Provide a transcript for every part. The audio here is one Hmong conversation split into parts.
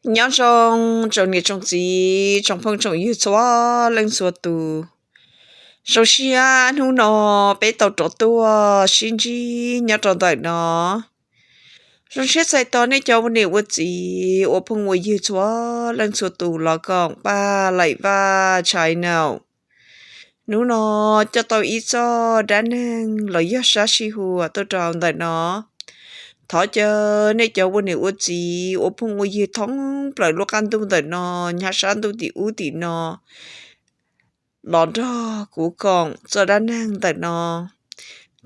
Nyob zoo tsoom niam tsoom txiv tsoom phooj tsoom ywg txhua leej txhua tus. Zoo siab hnub no peb tau rov tuaj sib ntsib nyob rau ntawm no. Zoo siab txais tos nej cov ua niam ua txiv ua phooj ua ywg txhua leej txhua tus los koom Paj Laim Vaj Channel. Hnub no coj tau ib txoj dab neeg los yog sab sij huam tuaj rau ntawm no. Thov caw nej cov ua niam ua txiv ua phooj ua ywg thoob plaws lub qab ntuj ntawm no, nyob sab ntuj tim ub tim no los nrog kuv koom txoj dab neeg ntawm no.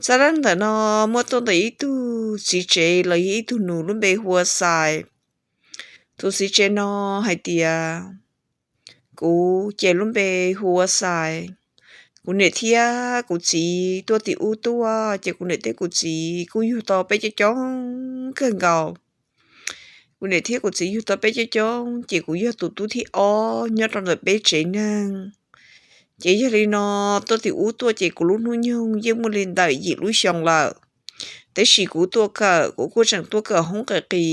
Txoj dab neeg ntawm no muaj tuaj ntawm ib tug txiv tsev los yog ib tug nus lub npe hu ua Xais. Tus txiv tsev no hais tias, kuv ces lub npe hu ua Xais. Kuv niam thiab kuv txiv tuaj tim ub tuaj ces kuv niam thiab kuv txiv kuj yug tau peb coob coob kawg nkaus. Kuv niam thiab kuv txiv yug tau peb coob coob ces kuv yog tus tub thib ob nyob rau ntawm peb tsev neeg. Ces yog li no, tuaj tim ub tuaj ces kuv lub hnub nyoog yeej muaj li ntawm yim lub xyoo lawm. Tab sis kuv tuaj kawm, kuv kuj tseem tuaj kawm hoob qis qis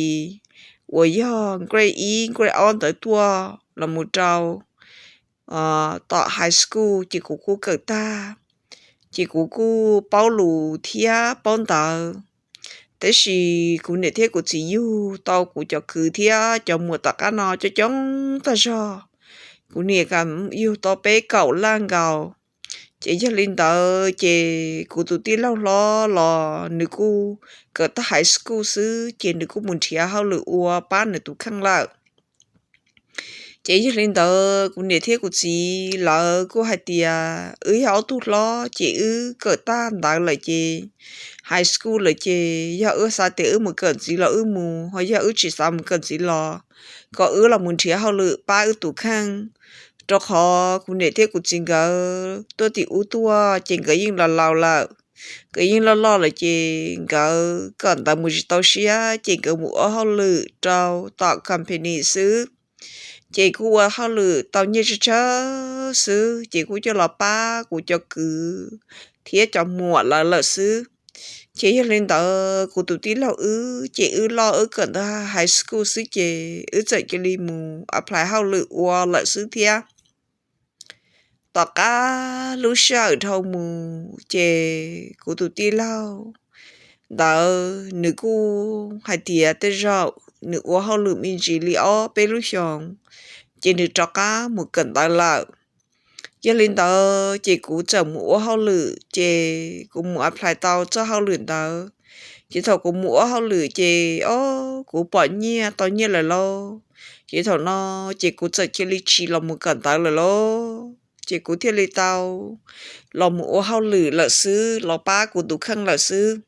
uas yog grade ib grade ob ntawd tuaj los mus rau tom high school ces kuv kuj kawm tag, ces kuv kuj paub lus thiab paub ntawv. Tab sis kuv niam thiab kuv txiv yug tau kuv cov kwv thiab cov muam tom qab no coob coob tag zog. Kuv niam yug tau peb kaum laj nkaus. Ces yog li ntawd ces kuv tus tij laug hlob los nws kuj kawm tag high school xwb ces nws kuj mus nrhiav hauj lwm ua pab nws tus kheej lawm. Ces yog li ntawd kuv niam thiab kuv txiv lawv kuj hais tias wb yog ob tug hlob ces wb kawm tag ntawd lawm ces, high school lawm ces yog wb xav tias wb mus kawm ntxiv los wb mus, ho yog wb tsis xav mus kawm ntxiv los kom wb los mus nrhiav hauj lwm pab wb tus kheej. Rau qhov kuv niam thiab kuv txiv nkawd tuaj tim ub tuaj ces nkawd yeej laus laus lawm, nkawd yeej loj loj lawm ces nkawd kawm ntawv mus tsis tau siab ces nkawd mus ua hauj lwm rau tom company xwb. Ces kuj ua hauj lwm tau nyiaj tsawg tsawg xwb ces kuj coj los pab kuv cov kwv thiab cov muam lawv lawm xwb. Ces yog li ntawd kuv tus tij laug wb ces wb loj wb kawm ntawv high school xwb ces wb txawm cia li mus apply hauj lwm ua lawm xwb thiab. Tom qab lub sij hawm dhau mus ces kuv tus tij laug ntawd nws kuj hais tias tej zaum nws ua hauj lwm me ntsis li ob peb lub xyoos ces nws rov qab mus kawm ntawv lawm. Yog li ntawd ces kuv txawm mus ua hauj lwm ces kuv mus apply tau txoj hauj lwm ntawd. Ces thaum kuv mus ua hauj lwm ces o, kuv pom nyiaj tau nyiaj lawm lauj. Ces thaum no ces kuv txawm cia li tsis los mus kawm ntawv lawm lauj. Ces kuv thiaj li tau los mus ua hauj lwm lawm xwb, los pab kuv tus kheej lawm xwb.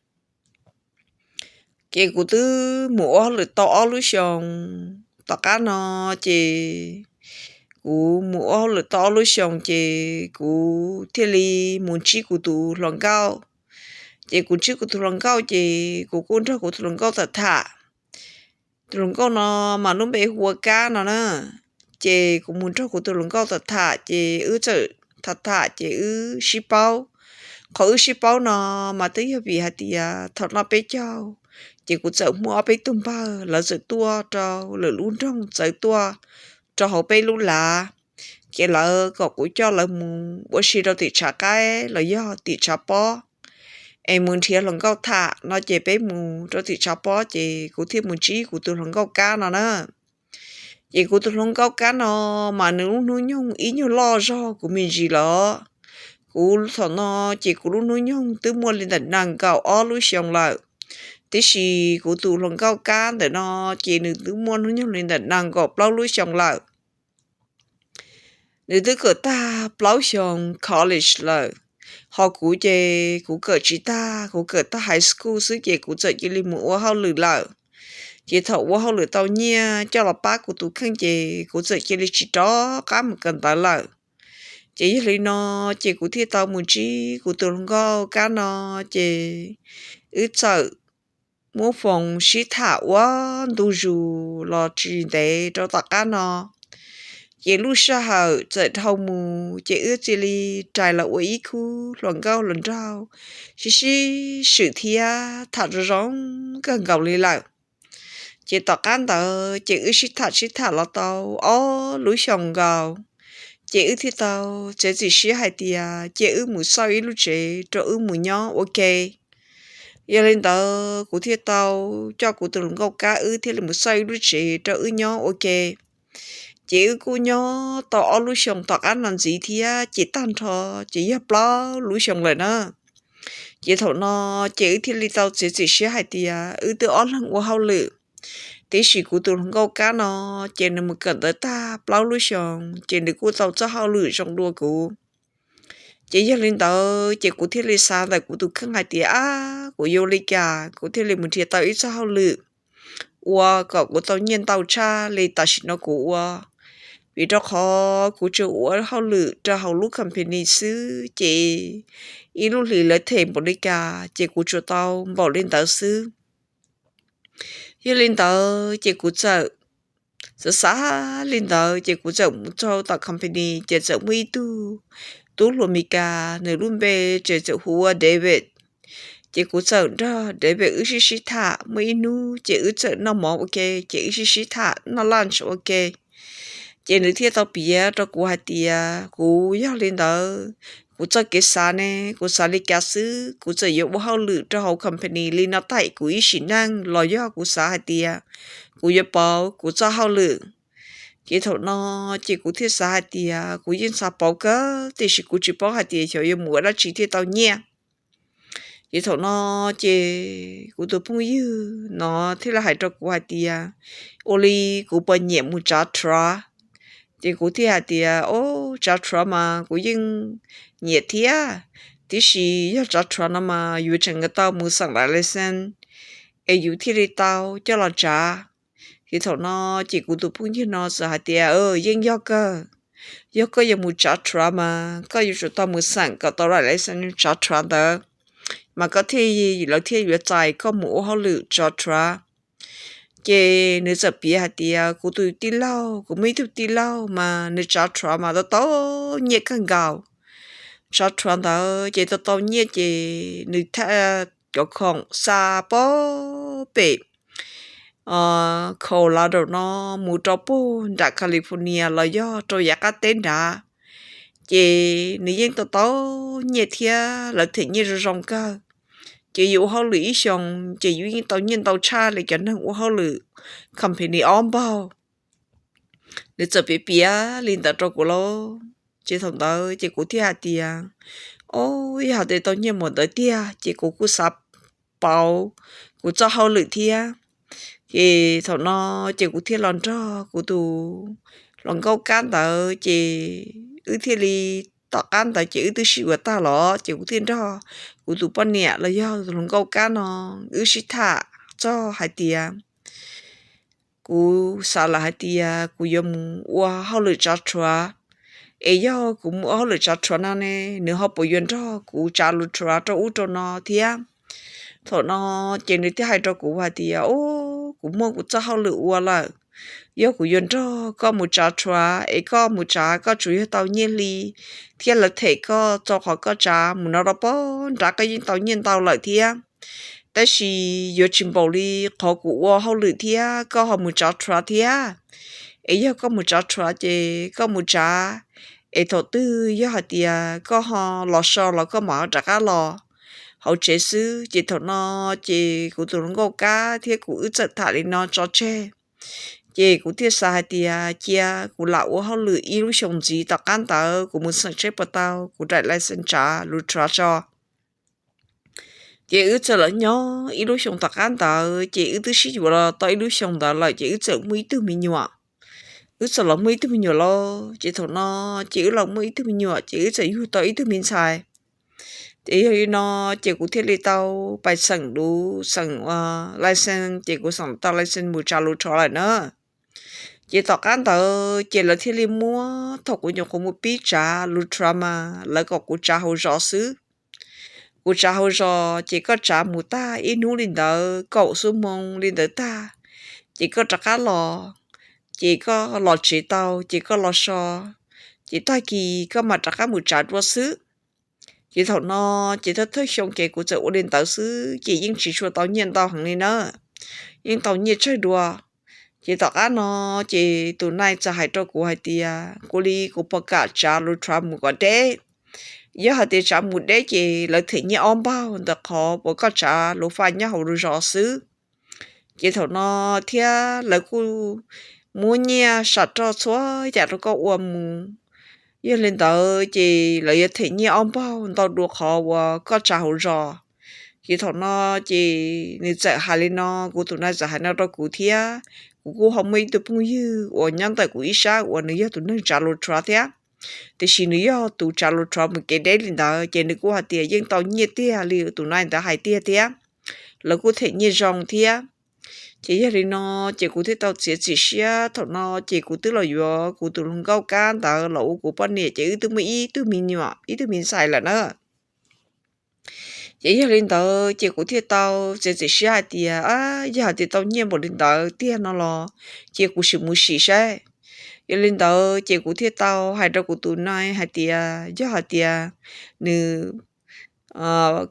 Ces kuv twb mus ua hauj lwm tau ob lub xyoos. Tom qab no ces kuv mus ua hauj lwm tau ob lub xyoos ces kuv thiaj li mus ntsib kuv tus hluas nkauj. Ces kuv ntsib kuv tus hluas nkauj ces kuv kuj nrog kuv tus hluas nkauj tham tham. Tus hluas nkauj no mas lub npe hu ua Kab no na. Ces kuv mus nrog kuv tus hluas nkauj tham tham ces wb txawm tham tham ces wb sib paub. Qhov wb sib paub no mas twb yog vim hais tias thaum noj peb caug ces kuv txawm muaj ob peb tug npawg lawv txawm tuaj rau lwm lub nroog txawv tuaj rau hauv peb lub lav. Ces lawv kom kuv coj lawv mus ua si rau tim tshav qaib los yog tim tshav pob es mus nrhiav hluas nkauj tham no ces peb mus rau tim tshav pob ces kuv thiaj mus ntsib kuv tus hluas nkauj Kab no na. Ces kuv tus hluas nkauj Kab no mas nws lub hnub nyoog ib nyuag loj zog kuv me ntsis lawm. Kuv thaum no ces kuv lub hnub nyoog twb muaj li ntawm nees nkaum ob lub xyoos lawm. Tiam sis kuv tus hluas nkauj Kab ntawm no ces nws twb muaj hnub nyoog li ntawm nees nkaum plaub lub xyoos lawm. Nws twb kawm tag plaub xyoos college lawm, ho kuv ces kuv kawm tsis tag, kuv kawm tag high school xwb ces kuv txawm cia li mus ua hauj lwm lawm. Ces thaum ua hauj lwm tau nyiaj coj los pab kuv tus kheej ces kuv txawm cia li tsis rov qab mus kawm ntawv lawm. Ces yog li no ces kuv thiaj tau mus ntsib kuv tus hluas nkauj Kab no, ces wb txawm muab foos sib tham ua ntu zus los tsis ntev rau tom qab no. Ces lub sij hawm txawm dhau mus ces wb cia li rais los ua ib khub hluas nkauj hluas nraug sib sib swm thiab tham zoo zoo kawg nkaus li lawm. Ces tom qab ntawd ces wb sib tham sib tham los tau ob lub xyoos nkaus, ces wb thiaj tau txiav txim siab hais tias cia wb mus xauj ib lub tsev rau wb mus nyob ua ke. Yog li ntawd kuv thiaj tau coj kuv tus hluas nkauj Kab wb thiaj li mus xauj ib lub tsev rau wb nyob ua ke. Ces wb kuj nyob tau ob lub xyoos tom qab no ntxiv thiab ces tag nrho ces yog plaub lub xyoos lawm na. Ces thaum no ces wb thiaj li tau txiav txim siab hais tias wb twb ob leeg ua hauj lwm, tiam sis kuv tus hluas nkauj Kab no ces nws mus kawm ntawv tag plaub lub xyoos ces nws kuj tau txoj hauj lwm zoo dua kuv. Ces yog li ntawd ces kuv thiaj li xav ntawm kuv tus kheej hais tias ab, kuv yuav ua li cas kuv thiaj li mus nrhiav tau ib txoj hauj lwm ua kom kuv tau nyiaj ntau tshaj li tam sim no kuv ua. Vim rau qhov kuv tsuas ua hauj lwm rau hauv lub company xwb ces ib lub hlis lawv them npaum li cas ces kuv tsuas tau npaum li ntawd xwb. Yog li ntawd ces kuv txawm xav xav li ntawd ces kuv txawm mus txog tom company ces txawm muaj ib tug tub hluas Meskas, nws lub npe ces txawm hu ua David. Ces kuv txawm nrog David wb sib sib tham muaj ib hnub ces wb txawm noj mov ua ke ces wb sib sib tham noj lunch ua ke. Ces nws thiaj tau piav rau kuv hais tias kuv yog li ntawd, kuv txoj kev xav ne kuv xav li cas xwb, kuv txawm yuav ua hauj lwm rau hauv company li no tag kuv ib sim neej los yog kuv xav hais tias kuv yuav pauv kuv txoj hauj lwm. Ces thaum no ces kuv thiaj xav hais tias kuv yeej xav pauv kawg tiam sis kuv tsis paub hais tias xyov yuav mus ua dab tsi thiaj tau nyiaj. Ces thaum no ces kuv tus phooj ywg no thiaj li hais rau kuv hais tias ua li kuv puas nyiam mus tsav truck. Ces kuv thiaj hais tias o, tsav truck mas kuv yeej nyiam thiab, tiam sis yog tsav truck no mas yuav tsum tau mus xeem license es yus thiaj li tau coj los tsav. Ces thaum no ces kuv tus phooj ywg no txawm hais tias yeej yog kawg, yog koj yuav mus tsav truck mas koj yuav tsum tau mus xeem kom tau license tsav truck ntawd mas koj thiaj, lawv thiaj yuav txais koj mus ua hauj lwm tsav truck. Ces nws txawm piav hais tias kuv tus tij laug, kuv muaj ib tug tij laug mas nws tsav truck mas tau tau nyiaj kawg nkaus. Tsav truck ntawd ces tau tau nyiaj ces nws thaj cov khoom xa pem Colorado no mus rau puag nram California los yog rau yav qab teb nrad, ces nws yeej tau tau nyiaj thiab lawv them nyiaj zoo zoo kawg. Ces yus ua hauj lwm ib xyoos ces yus yeej tau nyiaj ntau tshaj li cov neeg ua hauj lwm company ob npaug. Nws txawm piav piav li ntawd rau kuv lauj. Ces thaum ntawd ces kuv thiaj hais tias o, yog hais tias tau nyiaj npaum ntawd tiag ces kuv kuj xav pauv kuv txoj hauj lwm thiab. Ces thaum no ces kuv thiaj los nrog kuv tus hluas nkauj Kab ntawd ces wb thiaj li, tom qab ntawd ces wb twb sib yuav tag los ces kuv thiaj nrog kuv tus poj niam los yog tus hluas nkauj Kab no wb sib tham txog hais tias kuv xav lawm hais tias kuv yuav mus ua hauj lwm tsav truck, es yog kuv mus ua hauj lwm tsav truck no ne nws ho puas yuav nrog kuv tsav lub truck rau ub rau no thiab. Thaum no ces nws thiaj hais rau kuv hais tias o, kuv muaj kuv txoj hauj lwm ua lawm, yog kuv yuav nrog koj mus tsav truck es koj mus tsav koj tsuas yog tau nyiaj hli thiab lawv them koj rau qhov koj tsav mus no rau puag nrad koj yeej tau nyiaj ntau lawm thiab. Tab sis yuav tsis npaum li qhov kuv ua hauj lwm thiab koj ho mus tsav truck thiab. Es yog koj mus tsav truck ces koj mus tsav, es thaum twg yog hais tias koj ho los so los koj mam rov qab los hauv tsev xwb. Ces thaum no ces kuv tus hluas nkauj Kab thiab kuv wb txawm tham li no tso tseg. Ces kuv thiaj xav hais tias cia kuv lam ua hauj lwm ib lub xyoos ntxiv tom qab ntawd kuv mus xeem seb puas tau kuv daim license tsav lub truck tso. Ces wb txawm los nyob ib lub xyoos tom qab ntawd ces wb twb sib yuav los tau ib lub xyoos ntawd lawm ces wb txawm muaj ib tug me nyuam. Wb txawm los muaj ib tug me nyuam lauj. Ces thaum no ces wb los muaj ib tug me nyuam ces wb txawm yug tau ib tug me ntxhais. Ces yog li no ces kuv thiaj li tau pais xeem lub, xeem license ces kuv xeem tau license mus tsav lub truck lawm na. Ces tom qab ntawd ces lawv thiaj li muab, thaum kuv nyuam qhuav mus pib tsav lub truck mas lawv kom kuv tsav hauv zos xwb. Kuv tsav hauv zos ces koj tsav mus tag ib hnub li ntawd kaum xuab moos li ntawd tag, ces koj rov qab los, ces koj los tsev tau ces koj los so, ces tag kis koj mam rov qab mus tsav dua xwb. Ces thaum no ces thawj thawj xyoo ces kuv txawm ua li ntawd xwb ces yeej tsis tshua tau nyiaj ntau heev li na. yeej tau nyiaj tsawg dua. Ces tom qab no ces tus nai txawm hais rau kuv hais tias kuv li kuv puas kam tsav luv tshua mus kom deb. Yog hais tias tsav mus deb ces lawv them nyiaj ob npaug ntawm qhov uas koj tsav luv fai nyob hauv zos xwb. Ces thaum no thiab lawv kuj muab nyiaj sam roj txhua yam rau koj ua mus. Yog li ntawd ces lawv yuav them nyiaj ob npaug ntau dua qhov uas koj tsav hauv zos. Ces thaum no ces nws txawm hais li no, kuv tus nai txawm hais no rau kuv thiab. Kuv kuj ho muaj ib tug phooj ywg uas nyob ntawm kuv ib sab uas nws yog tus neeg tsav luv tshua thiab, tiam sis nws yog tus tsav luv tshua mus kev deb li ntawd ces nws kuj hais tias yeej tau nyiaj tiag li tus nai ntawd hais tiag thiab, lawv kuj them nyiaj zoo thiab. Ces yog li no ces kuv thiaj tau txiav txim siab. Thaum no ces kuv twb los yuav kuv tus hluas nkauj kab ntawd los ua kuv poj niam ces wb twb muaj ib tug me nyuam ib tug me ntxhais lawm na. Ces yog li ntawd ces kuv thiaj tau txiav txim siab hais tias yog hais tias tau nyiaj npaum li ntawd tiag no los cia kuv sim mus sim saib. Yog li ntawd ces kuv thiaj tau hais rau kuv tus nai hais tias yog hais tias nws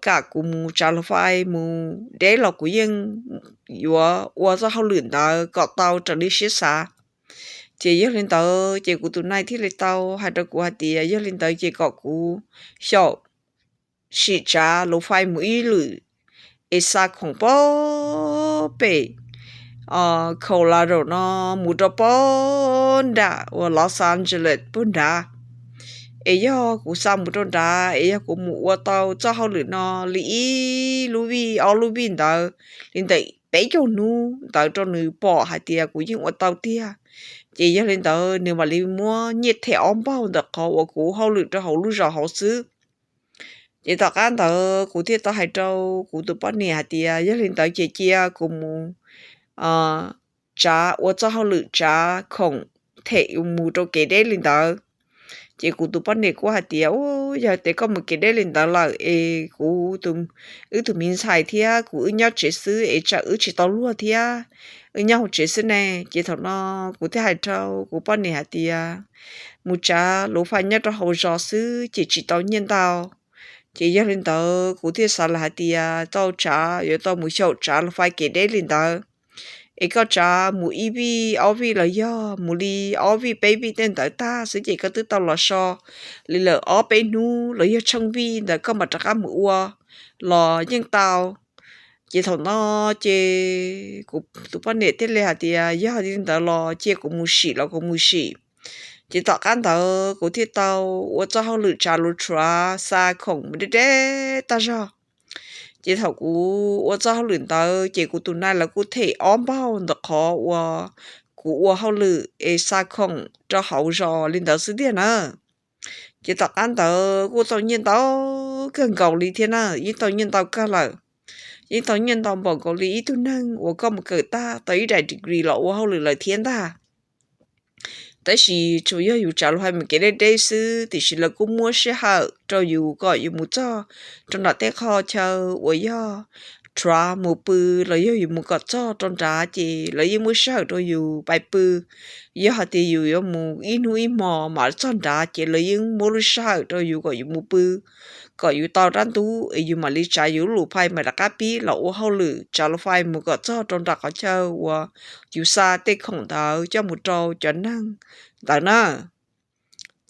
kam kuv mus tsav luv fai mus deb los kuv yeej yuav ua txoj hauj lwm ntawd kom tau raws li siab xav. Ces yog li ntawd ces kuv tus nai thiaj li tau hais rau kuv hais tias yog li ntawd ces kom kuv xyaum sim tsav luv fai mus ib lwm es xa khoom pem Colorado no mus rau pem nram uas Los Angeles pem nrad. Es yog kuv xa mus rau nrad es yog kuv mus ua tau txoj hauj lwm no li ib lub vij ob lub vij ntawd, li ntawm peb caug hnub ntawd rau nws pom hais tias kuv yeej ua tau tiag, ces yog li ntawd nws mam li muab nyiaj them ob npaug ntawm qhov uas kuv hauj lwm rau hauv lub zos hauv xwb. Ces tom qab ntawd kuv thiaj tau hais rau kuv tus poj niam hais tias yog li ntawd ces cia kuv mus tsav ua txoj hauj lwm tsav khoom them mus rau kev deb li ntawd. Ces kuv tus poj niam kuj hais tias yog tias koj mus kev deb li ntawd lawm es kuv, wb tus me ntxhais thiab kuv wb nyob tsev xwb es tsam wb tsis tau luag thiab, wb nyob hauv tsev xwb ne. Ces thaum no kuv thiaj hais rau kuv poj niam hais tias mus tsav luv fai nyob rau hauv zos xwb ces tsis tau nyiaj ntau. Ces yog li ntawd kuv thiaj xav lawm hais tias tau tsav yuav tau mus xyaum tsav luv fai kev deb li ntawd. Es koj tsav mus ib vij ob vij los yog mus li ob vij peb vij tej ntawd tag xwb ces koj twb tau los so li lawm ob peb hnub los yog tsheej vij ntawd koj mam rov qab mus ua los yeej tau. Ces thaum no ces kuv tus poj niam thiaj li hais tias yog li ntawd los cia kuv mus sim los kuv mus sim. Ces tom qab ntawd kuv thiaj tau ua txoj hauj lwm tsav luv tshua xa khoom mus deb deb tag zog. Ces thaum kuv ua txoj hauj lwm ntawd ces kuv tus nai lawv kuj them ob npaug ntawm qhov uas kuv ua hauj lwm es xa khoom rau hauv zos li ntawd xwb tiag na. Ces tom qab ntawd kuj tau nyiaj ntau kawg nkaus li thiab na, yeej tau nyiaj ntau kawg lawm. Yeej tau nyiaj ntau npaum nkaus li ib tug neeg uas koj mus kawm tag tau ib daim degree los ua hauj lwm lawm thiab ntag. Tab sis tsuas yog yus tsav luv fai mus kev deb deb xwb, tiam sis lawv kuj muab sij hawm rau yus kom yus mus txog rau nram tej qhov chaw uas yog tshua mus pw los yog yus mus kom txog rau nrad ces lawv yeej muab sij hawm rau yus pais pw. Yog hais tias yus yuav mus ib hnub ib hmos mam txog nrad ces lawv yeej muab lub sij hawm rau yus kom yus mus pw, kom yus tau rab ntub es yus mam li tsav yus lub luv fai mam rov qab pib los ua hauj lwm tsav luv fai mus kom txog rau nram qhov chaw uas yus xa tej khoom ntawd coj mus rau cov neeg ntawd na.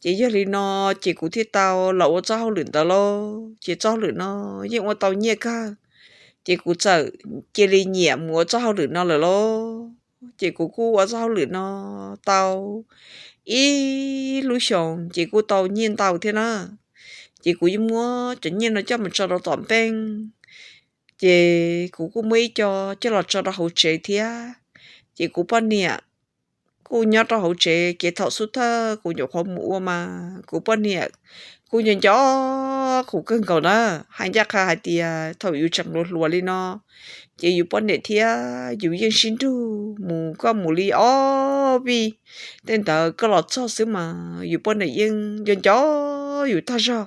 Ces yog li no ces kuv thiaj tau los ua txoj hauj lwm ntawd lauj. Ces txoj hauj lwm no yeej ua tau nyiaj kawg. Ces kuv txawm cia li nyiam mus ua txoj hauj lwm no lawm lauj. Ces kuv kuj ua txoj hauj lwm no tau ib lub xyoos ces kuj tau nyiaj ntau thiab na. Ces kuv yeej muab cov nyiaj no coj mus tso rau tom npeej. Ces kuv kuj muab ib co coj los tso rau hauv tsev thiab. Ces kuv poj niam kuj nyob rau hauv tsev, ces thaum xub thawj kuv nyuam qhuav mus ua mas kuv poj niam kuj nco nco kuv kawg nkaus na. Hais ncaj qha hais tias thaum yus tseem hluas hluas li no, ces yus poj niam thiab yus yeej sib nrug mus, koj mus li ob vij tej ntawd koj los txog xwb mas yus poj niam yeej nco nco yus tag zog.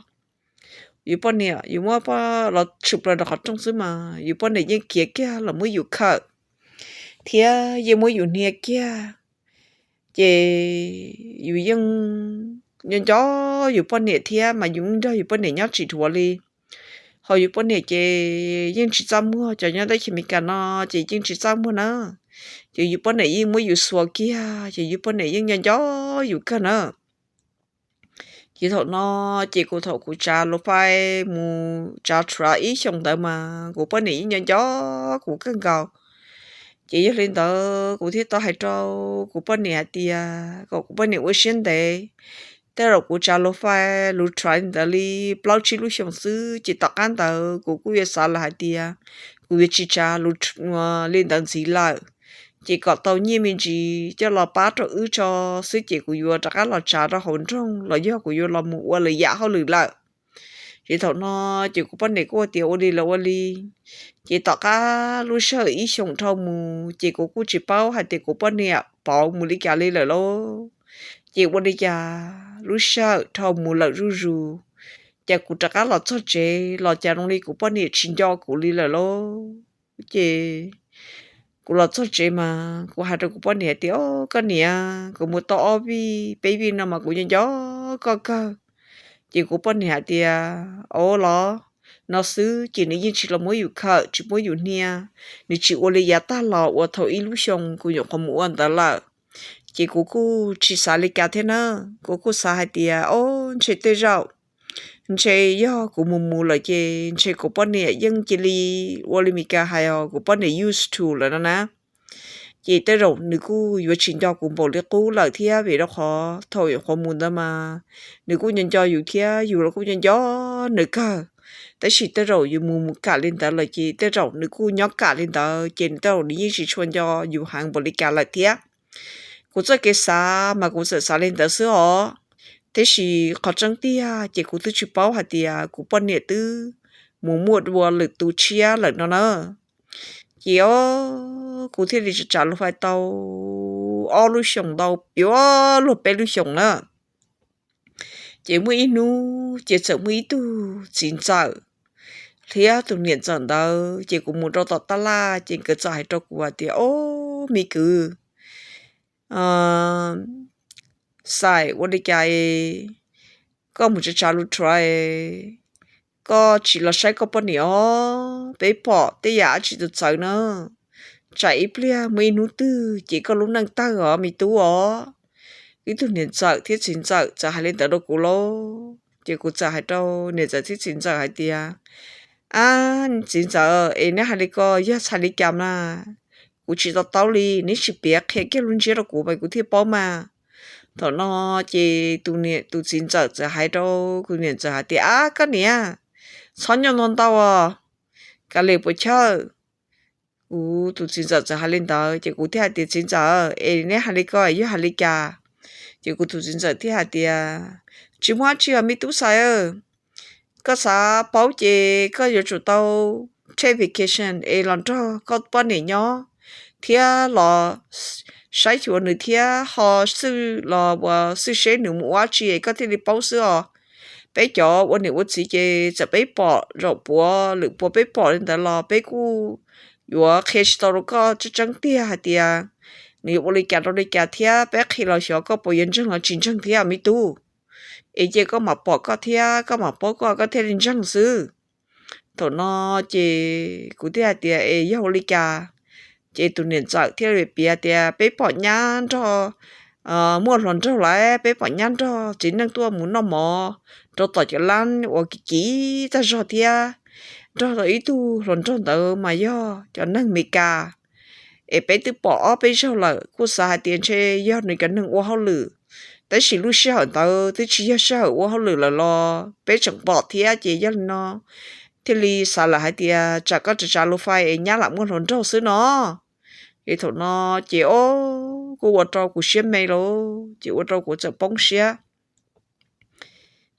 Yus poj niam yus muab los tshwm plaws rau qhov rooj xwb mas yus poj niam yeej khiav kiag los muab yus khawm thiab yeej muab yus hnia kiag. Ces yus yeej nco nco yus poj niam thiab mas yus nrog yus poj niam nyob tsis dhuav li. Ho yus poj niam ces yeej tsis txaj muag, cov nyob teb chaws Amelikas no ces yeej tsis txaj muag na. Ces yus poj niam yeej muab yus xuas kiag, ces yus poj niam yeej nco nco yus kawg na. Ces thaum no ces kuv, thaum kuv tsav luv fais mus tsav tram ib xyoos ntawd mas kuv poj niam yeej nco nco kuv kawg nkaus. Ces yog li ntawd kuv thiaj tau hais rau kuv poj niam hais tias kom kuv poj niam ua siab ntev. Tej zaum kuv tsav luv fais luv tram ntawd li plaub tsib lub xyoos xwb, ces tom qab ntawd kuv kuj yuav xav lawm hais tias kuv yuav tsis tsav luv li ntawd ntxiv lawm. Ces kom tau nyiaj me ntsis coj los pab rau wb tso xwb, ces kuv yuav rov qab los tsav rau hauv nroog los yog kuv yuav los mus ua lwm yam hauj lwm lawm. Ces thaum no ces kuv poj niam kuj tias ua li los ua li. Ces tom qab lub sij hawm ib xyoos dhau mus ces kuv kuj tsis paub hais tias kuv poj niam pauv mus li cas li lawm lauj. Ces ua li cas lub sij hawm dhau mus lawm zuj zus, ces kuv rov qab los txog tsev los cas zoo li kuv poj niam tsis nco kuv li lawm lauj. Ces kuv los txog tsev mas kuv hais rau kuv poj niam tias, Koj niam, kuv mus tau ob vij peb vij no mas kuv nco nco koj kawg. Ces kuv poj niam hais tias, Au los, no xwb ces nws yeej tsis los muab yus khawm tsis muab yus hnia, nws tsis ua li yav tag los uas thaum ib lub xyoo kuv nyuam qhuav mus ua ntawd lawm. Ces kuv kuj tsis xav li cas thiab na, kuv kuj xav hais tias, Au, ntshe tej zaum ntshe yog kuv mus mus lawm ces ntshe kuv poj niam yeej cia li ua li Meskas hais os, kuv poj niam used to lawm no na. Ces tej zaum nws kuj yuav tsis nco kuv npaum li qub lawm thiab, vim rau qhov thaum nyuam qhuav mus ntawd mas nws kuj nco nco yus thiab yus los kuj nco nco nws kawg. Tab sis tej zaum yus mus mus kam li ntawd lawm ces tej zaum nws kuj nyob kam li ntawd ces tej zaum nws yeej tsis tshua nco yus heev npaum li cas lawm thiab. Kuv txoj kev xav mas kuv txawm xav li ntawd xwb os, tiam sis qhov tseeb tiag ces kuv twb tsis paub hais tias kuv poj niam twb mus muaj dua lwm tus tshiab lawm no na. Ces o, kuv thiaj li tsav tsav luv fais tau ob lub xyoos ntau, yuav luag peb lub xyoos na. Ces muaj ib hnub ces txawm muaj ib tug txiv ntxawm thiab tus niam ntxawm ntawd, ces kuv mus rau tom taj laj ces nkawd txawm hais rau kuv hais tias, O, me kwv, xais ua li cas es koj mus tsav tsav luv tsuav, koj tsis los saib koj poj niam os, peb pom tej yam dab tsi txawv txawv na, tsam ib pliag muaj ib hnub twg ces koj lub neej tawg os me tub os. Ib tug niam ntxawm thiab txiv ntxawm txawm hais li ntawd rau kuv lauj. Ces kuv txawm hais rau niam ntxawm thiab txiv ntxawm hais tias, Ab, txiv ntxawm, es neb hais li ko yog txhais li cas mas? Kuv tsis to taub li, neb tsis piav qhia kiag lub ntsiab rau kuv mas kuv thiaj paub mas. Thaum no ces tus niam, tus txiv ntxawm txawm hais rau tus niam ntxawm hais tias, Ab, koj niam, txhob nyob ntau ntau os, kav liam puas chawj. Kuv tus txiv ntxawm txawm hais li ntawd ces kuv thiaj hais tias, Txiv ntxawm, es neb hais li ko yog hais li cas? Ces kuv tus txiv ntxawm thiaj hais tias, Tsis muaj dab tsi os me tub xais, koj xav paub ces koj yuav tsum tau take vacation es los nrog koj poj niam nyob thiab los saib xyuas nws thiab ho xwb los ua xwb seb nws mus ua dab tsi es koj thiaj li paub xwb os. Peb cov ua niam ua txiv ces txawm peb pom zaum puav lwm puav peb pom li ntawd los peb kuj yuav qhia tsis tau rau koj tseeb tseeb tiag hais tias nws yuav ua li cas rau li cas thiab peb qhia los xyov koj puas yuav ntseeg los tsis ntseeg thiab me tub. Es cia koj mam pom koj thiab koj mam paub koj, koj thiaj li ntseeg xwb. Thaum no ces kuv thiaj hais tias, Es yog ua li cas? Ces tus niam ntxawm thiaj li piav tias, Peb pom nyab nrog, muaj hluas nraug lawm, peb pom nyab nrog txiv neej tuaj mus noj mov rau tom cov lab uas kim kim tag zog thiab, nrog ib tug hluas nraug ntawd mas yog cov neeg Meskas. Es peb twb pom ob peb zaug lawm, kuj xav hais tias ntshe yog nws cov neeg ua hauj lwm, tab sis lub sij hawm ntawd twb tsis yog sij hawm ua hauj lwm lawm los peb tseem pom thiab, ces yog li no thiaj li xav lawm hais tias tsam koj tsav tsav luv fais es nyab lam muaj hluas nraug xwb no. Ces thaum no ces o, kuj ua rau kuv siab me lauj, ces ua rau kuv txawm poob siab.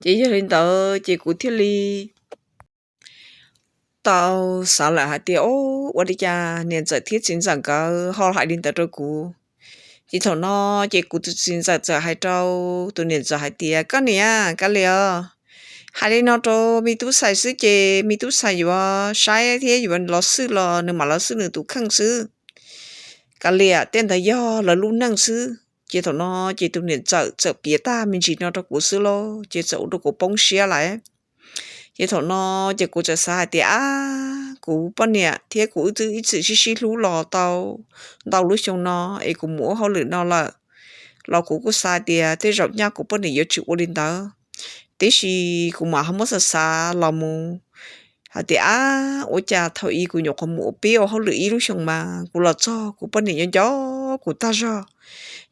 Ces yog li ntawd ces kuv thiaj li tau xav lawm hais tias, O, ua li cas niam ntxawm thiab txiv ntxawm nkawd ho hais li ntawd rau kuv? Ces thaum no ces kuv tus txiv ntxawm txawm hais rau tus niam ntxawm hais tias, Koj niam, kav liam os, hais li no rau me tub xais xwb ces me tub xais yuav saib thiab yuav los xwb los nws mam los xwb nws tus kheej xwb. Kav liam, tej ntawd yog lawv lub neej xwb. Ces thaum no ces tus niam ntxawm txawm piav tag me ntsis no rau kuv xwb lauj, ces txawm ua rau kuv poob siab lawm. Ces thaum no ces kuv txawm xav hais tias, ab, kuv poj niam thiab kuv wb twb ib txwm sib sib hlub los tau ntau lub xyoo no es kuv mus ua hauj lwm no lawm los kuv kuj xav tias tej zaum nyaj kuv poj niam yuav tsis ua li ntawd. Tiam sis kuv mam ho muab xav xav los mus hais tias, ab, ua cas thaum ub kuv nyuam qhuav mus ua peb ua hauj lwm ib lub xyoos mas kuv los txog kuv poj niam nyob nco kuv tag zog.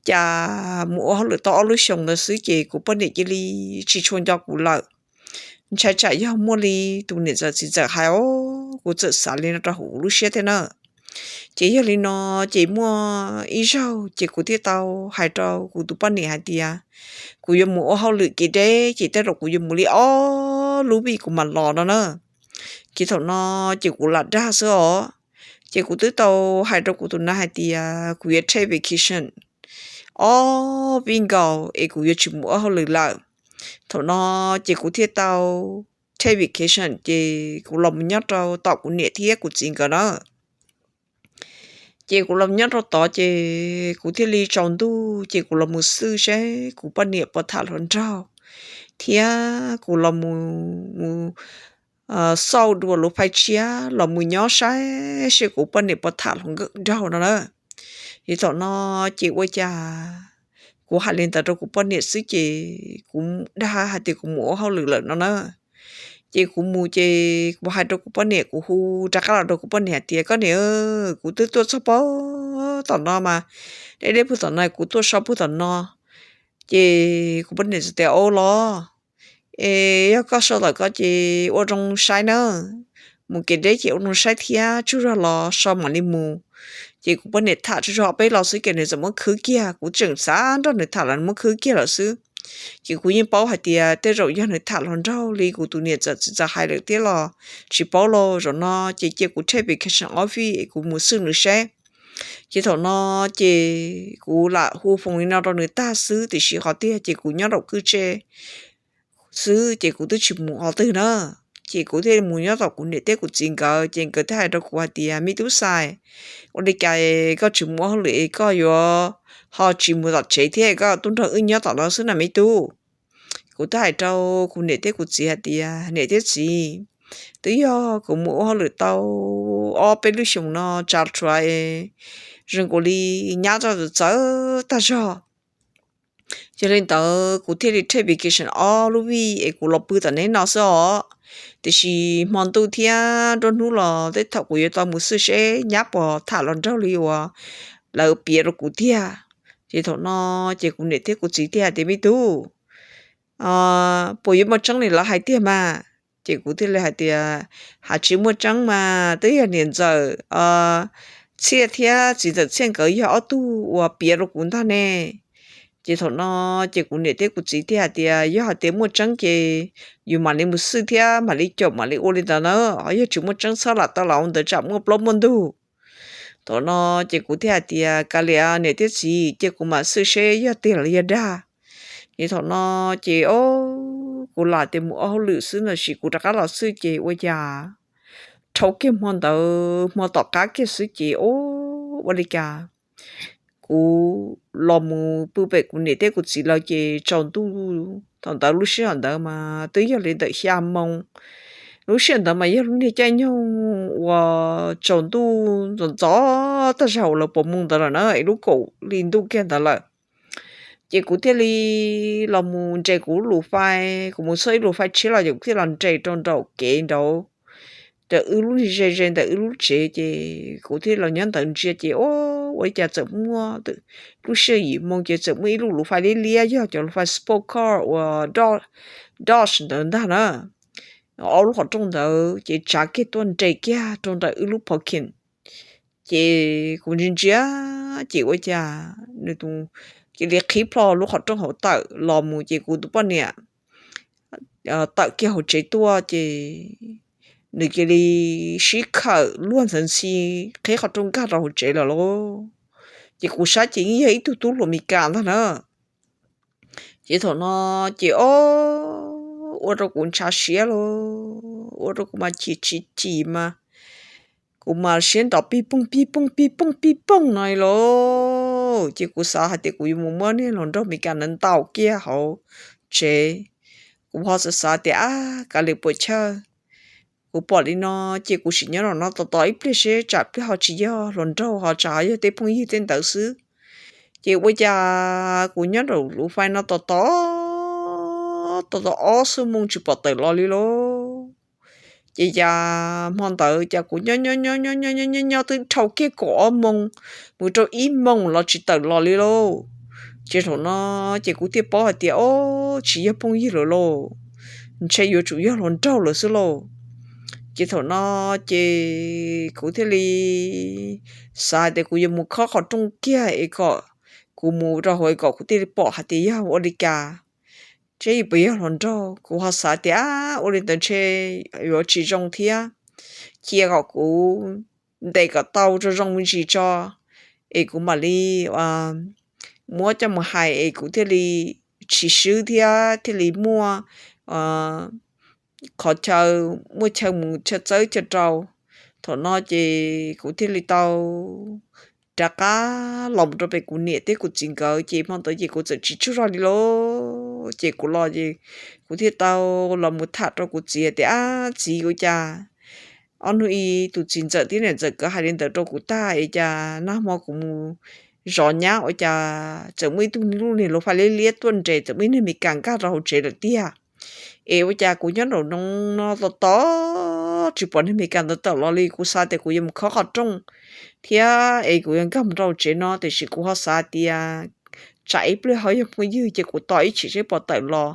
Cas mus ua hauj lwm tau ob lub xyoos ntawd xwb ces kuv poj niam cia li tsis tshua nco kuv lawm. Ntshai tsam yog muaj li tus niam ntxawm txiv ntxawm hais os, kuv txawm xav li no rau hauv kuv lub siab thiab na. Ces yog li no, ces muaj ib zaug ces kuv thiaj tau hais rau kuv tus poj niam hais tias, kuv yuav mus ua hauj lwm kev deb ces tej zaum kuv yuav mus li ob lub vij kuv mam los no na. Ces thaum no ces kuv lam dag xwb os. Ces kuv twb tau hais rau kuv tus nab hais tias kuv yuav take vacation ob vij nkaus es kuv yuav tsis mus ua hauj lwm lawm. Thaum no ces kuv thiaj tau take vacation ces kuv los mus nyob rau tom kuv niam thiab kuv txiv nkawd na. Ces kuv los nyob rau tod ces kuv thiaj li tsaus ntuj ces kuv los mus xwj seb kuv poj niam puas tham hluas nraug, thiab kuv los mus xauj dua lub fai tshiab los mus nyob saib seb kuv poj niam puas tham hluas nkauj nraug no na. Ces thaum no ces ua cas kuv hais li ntawd rau kuv poj niam xwb ces kuv dag hais tias kuv mus ua hauj lwm lawm no na. Ces kuv mus ces kuv hais rau kuv poj niam, kuv hu rov qab los rau kuv poj niam hais tias, koj niam, kuv twb tuaj txog puag tom no mas, deb deb puag tom no kuv tuaj so puag tom no. Ces kuv poj niam txawm tias, o los, es yog koj so tawm ko ces ua zoo saib na, mus kev deb ces ua zoo saib thiab, tsaug zog los so mam li mus. Ces kuv poj niam tham tsaug zog ob peb los xwb ces nws txawm muab khwb kiag, kuv tseem xav nrog nws tham los nws muab khwb kiag lawm xwb. Ces kuv yeej paub hais tias tej zaum yog nws tham hluas nraug li kuv tus niam ntxawm txiv ntxawm hais lawm thiab los tsis paub lauj. Zaum no ces cia kuv take vacation ob vij es kuv mus xwj nws seb. Ces thaum no ces kuv lam hu foos li no rau nws tag xwb, tiam sis qhov tiag ces kuv nyob nraum kwj tse xwb ces kuv twb tsis mus qhov twg na. Ces kuv thiaj mus nyob tom kuv niam thiab kuv txiv nkawd, ces nkawd thiaj hais rau kuv hais tias, me tub Xais, ua li cas koj tsis mus ua hauj lwm es koj yuav ho tsis mus tom tsev thiab, koj tuaj nrog wb nyob tom no xwb na me tub? Kuv thiaj hais rau kuv niam thiab kuv txiv hais tias, niam thiab txiv, twb yog kuv mus ua hauj lwm tau ob peb lub xyoos no tsa rhuav es zoo nkaus li nyab txawv txawv tag zog. Yog li ntawd kuv thiaj li take vacation ob lub vij es kuv los pw tom neb no xwb os. Tiam sis hmo ntuj thiab nruab hnub los tej thaum kuv yuav tau mus xwj seb nyab puas tham hluas nraug li uas lawv piav rau kuv tiag. Ces thaum no ces kuv niam thiab kuv txiv thiaj hais tias, me tub, puas yuav muaj tseeb li lawv hais tiag mas? Ces kuv thiaj li hais tias, hais tsis muaj tseeb mas twb yog niam ntxawm Txhiaj thiab txiv ntxawm Txhiaj nkawd yog ob tug uas piav rau kuv ntag ne. Ces thaum no ces kuv niam thiab kuv txiv thiaj hais tias, yog hais tias muaj tseeb ces yus mam li mus xwj thiab mam li caum mam li ua li ntawd na, ho yog tsis muaj tseeb txhob lam tau los ua ntawd tsam muaj plaub muaj ntug. Thaum no ces kuv thiaj hais tias, kav liam niam thiab txiv, cia kuv mam xwj seb yog tiag los yog dag. Ces thaum no ces o, kuv lam tias mus ua hauj lwm xwb ntag, sis kuv rov qab los xwj ces ua cas dhau kiag hmo ntawd hmo tom qab kiag xwb ces o, ua li cas kuv los mus pw pem kuv niam thiab kuv txiv lawv ces tsaus ntuj. Thaum ntawd lub sij hawm ntawd mas twb yog li ntawm xya moo. Lub sij hawm ntawd mas yog lub niag caij nyoog uas tsaus ntuj ntxov ntxov tag zog uas lawv puas moo ntawd lawm na, ib lub kaum hli ntuj kiag ntawd lawm. Ces kuv thiaj li los mus nres kuv lub lus fai, kuv mus txog ib lus fai tshiab los ces kuv thiaj los nres rau nraum kev nraud, ntawm wb lub niag ze ze ntawm wb lub tsev ces kuv thiaj los nyob ntawd ntsia ces o, ua li cas txawm muaj, lub sij hawm yim moo ces txawm muaj ib lub lus fai liab liab yog cov lus fai sport car uas Dodge ntawd ntag na. Ob lub qhov rooj ntawd ces tsav kiag tuaj nres kiag rau ntawm wb lub parking. Ces kuv ntsia ntsia ces ua cas nws cia li qhib plho lub qhov rooj hauv tawm los mus ces kuv tus poj niam tawm kiag hauv tsev tuaj ces nws cia li sib khawm luag ntxhi ntxhi, qhib qhov rooj nkag rau hauv tsev lawm lauj. Ces kuv saib ces yeej yog ib tug tub hluas Meskas ntag na. Ces thaum no ces o, ua rau kuv ntshav siab lauj, ua rau kuv mas chim tsis chim mas kuv mas siab nrov pij pooj pij pooj pij pooj pij pooj no lauj. Ces kuv xav hais tias kuv yuav mus muab niag hluas nraug Meskas ntawd ntaus kiag hauv tsev, kuv ho xav xav tias ab, kav liam puas chawj, kuv pom li no ces kuv sim nyob rau no tos tos ib pliag seb tsam pliag ho tsis yog hluas nraug ho tsam ho yog tej phooj ywg tej ntawd xwb. Ces ua cas kuv nyob nraum lub fais no tos tos, tos tos ob xuab moos tsis pom tawm los li lauj. Ces cas hmo ntawd cas kuv nyob nyob nyob nyob nyob nyob nyob twb dhau kiag kaum ob moos mus rau ib moos los tsis tawm los li lauj. Ces thaum no ces kuv thiaj paub hais tias ob, tsis yog phooj ywg lawm lauj, ntshe yuav tsum yog hluas nraug lawm xwb lauj. Ces thaum no ces kuv thiaj li xav hais tias kuv yuav mus khob qhov rooj kiag es kom kuv mus rau hauv es kom kuv thiaj li pom hais tias yog ua li cas, seb puas yog hluas nraug. Kuv ho xav tias ua li ntawd ntshe yuav tsis zoo thiab, cia kom kuv ntes kom tau zoo zoo me ntsis tso es kuv mam li muab coj mus hais es kuv thiaj li tsis swb thiab thiaj li muaj qhov chaw, muaj chaw mus chaw txawb chaw rau. Thaum no ces kuv thiaj li tau rov qab los mus rau pem kuv niam thiab kuv txiv nkawd, ces hmo ntawd ces kuv txawm tsis tsaug zog li lauj. Ces kuv los es kuv thiaj tau los mus tham rau kuv txiv tias ab txiv, ua cas ob hnub ib tus txiv ntxawm thiab niam ntxawm nkawd hais li ntawd rau kuv tag es cas nag hmo kuv mus zov nyab ua cas txawm muaj ib tug lub niag lub fais liab liab tuaj nres, txawm muaj ib niag Meskas nkag rau hauv tsev lawm tiag. Es ua cas kuv nyob nraum no tos tos tsis pom niag Meskas ntawd tawm los li. Kuv xav tias kuv yuav mus khob qhov rooj thiab es kuv yuav nkag mus rau tsev no, tiam sis kuv ho xav tias tsam ib pliag ho yog phooj ywg ces kuv tos ib chim seb puas tawm los.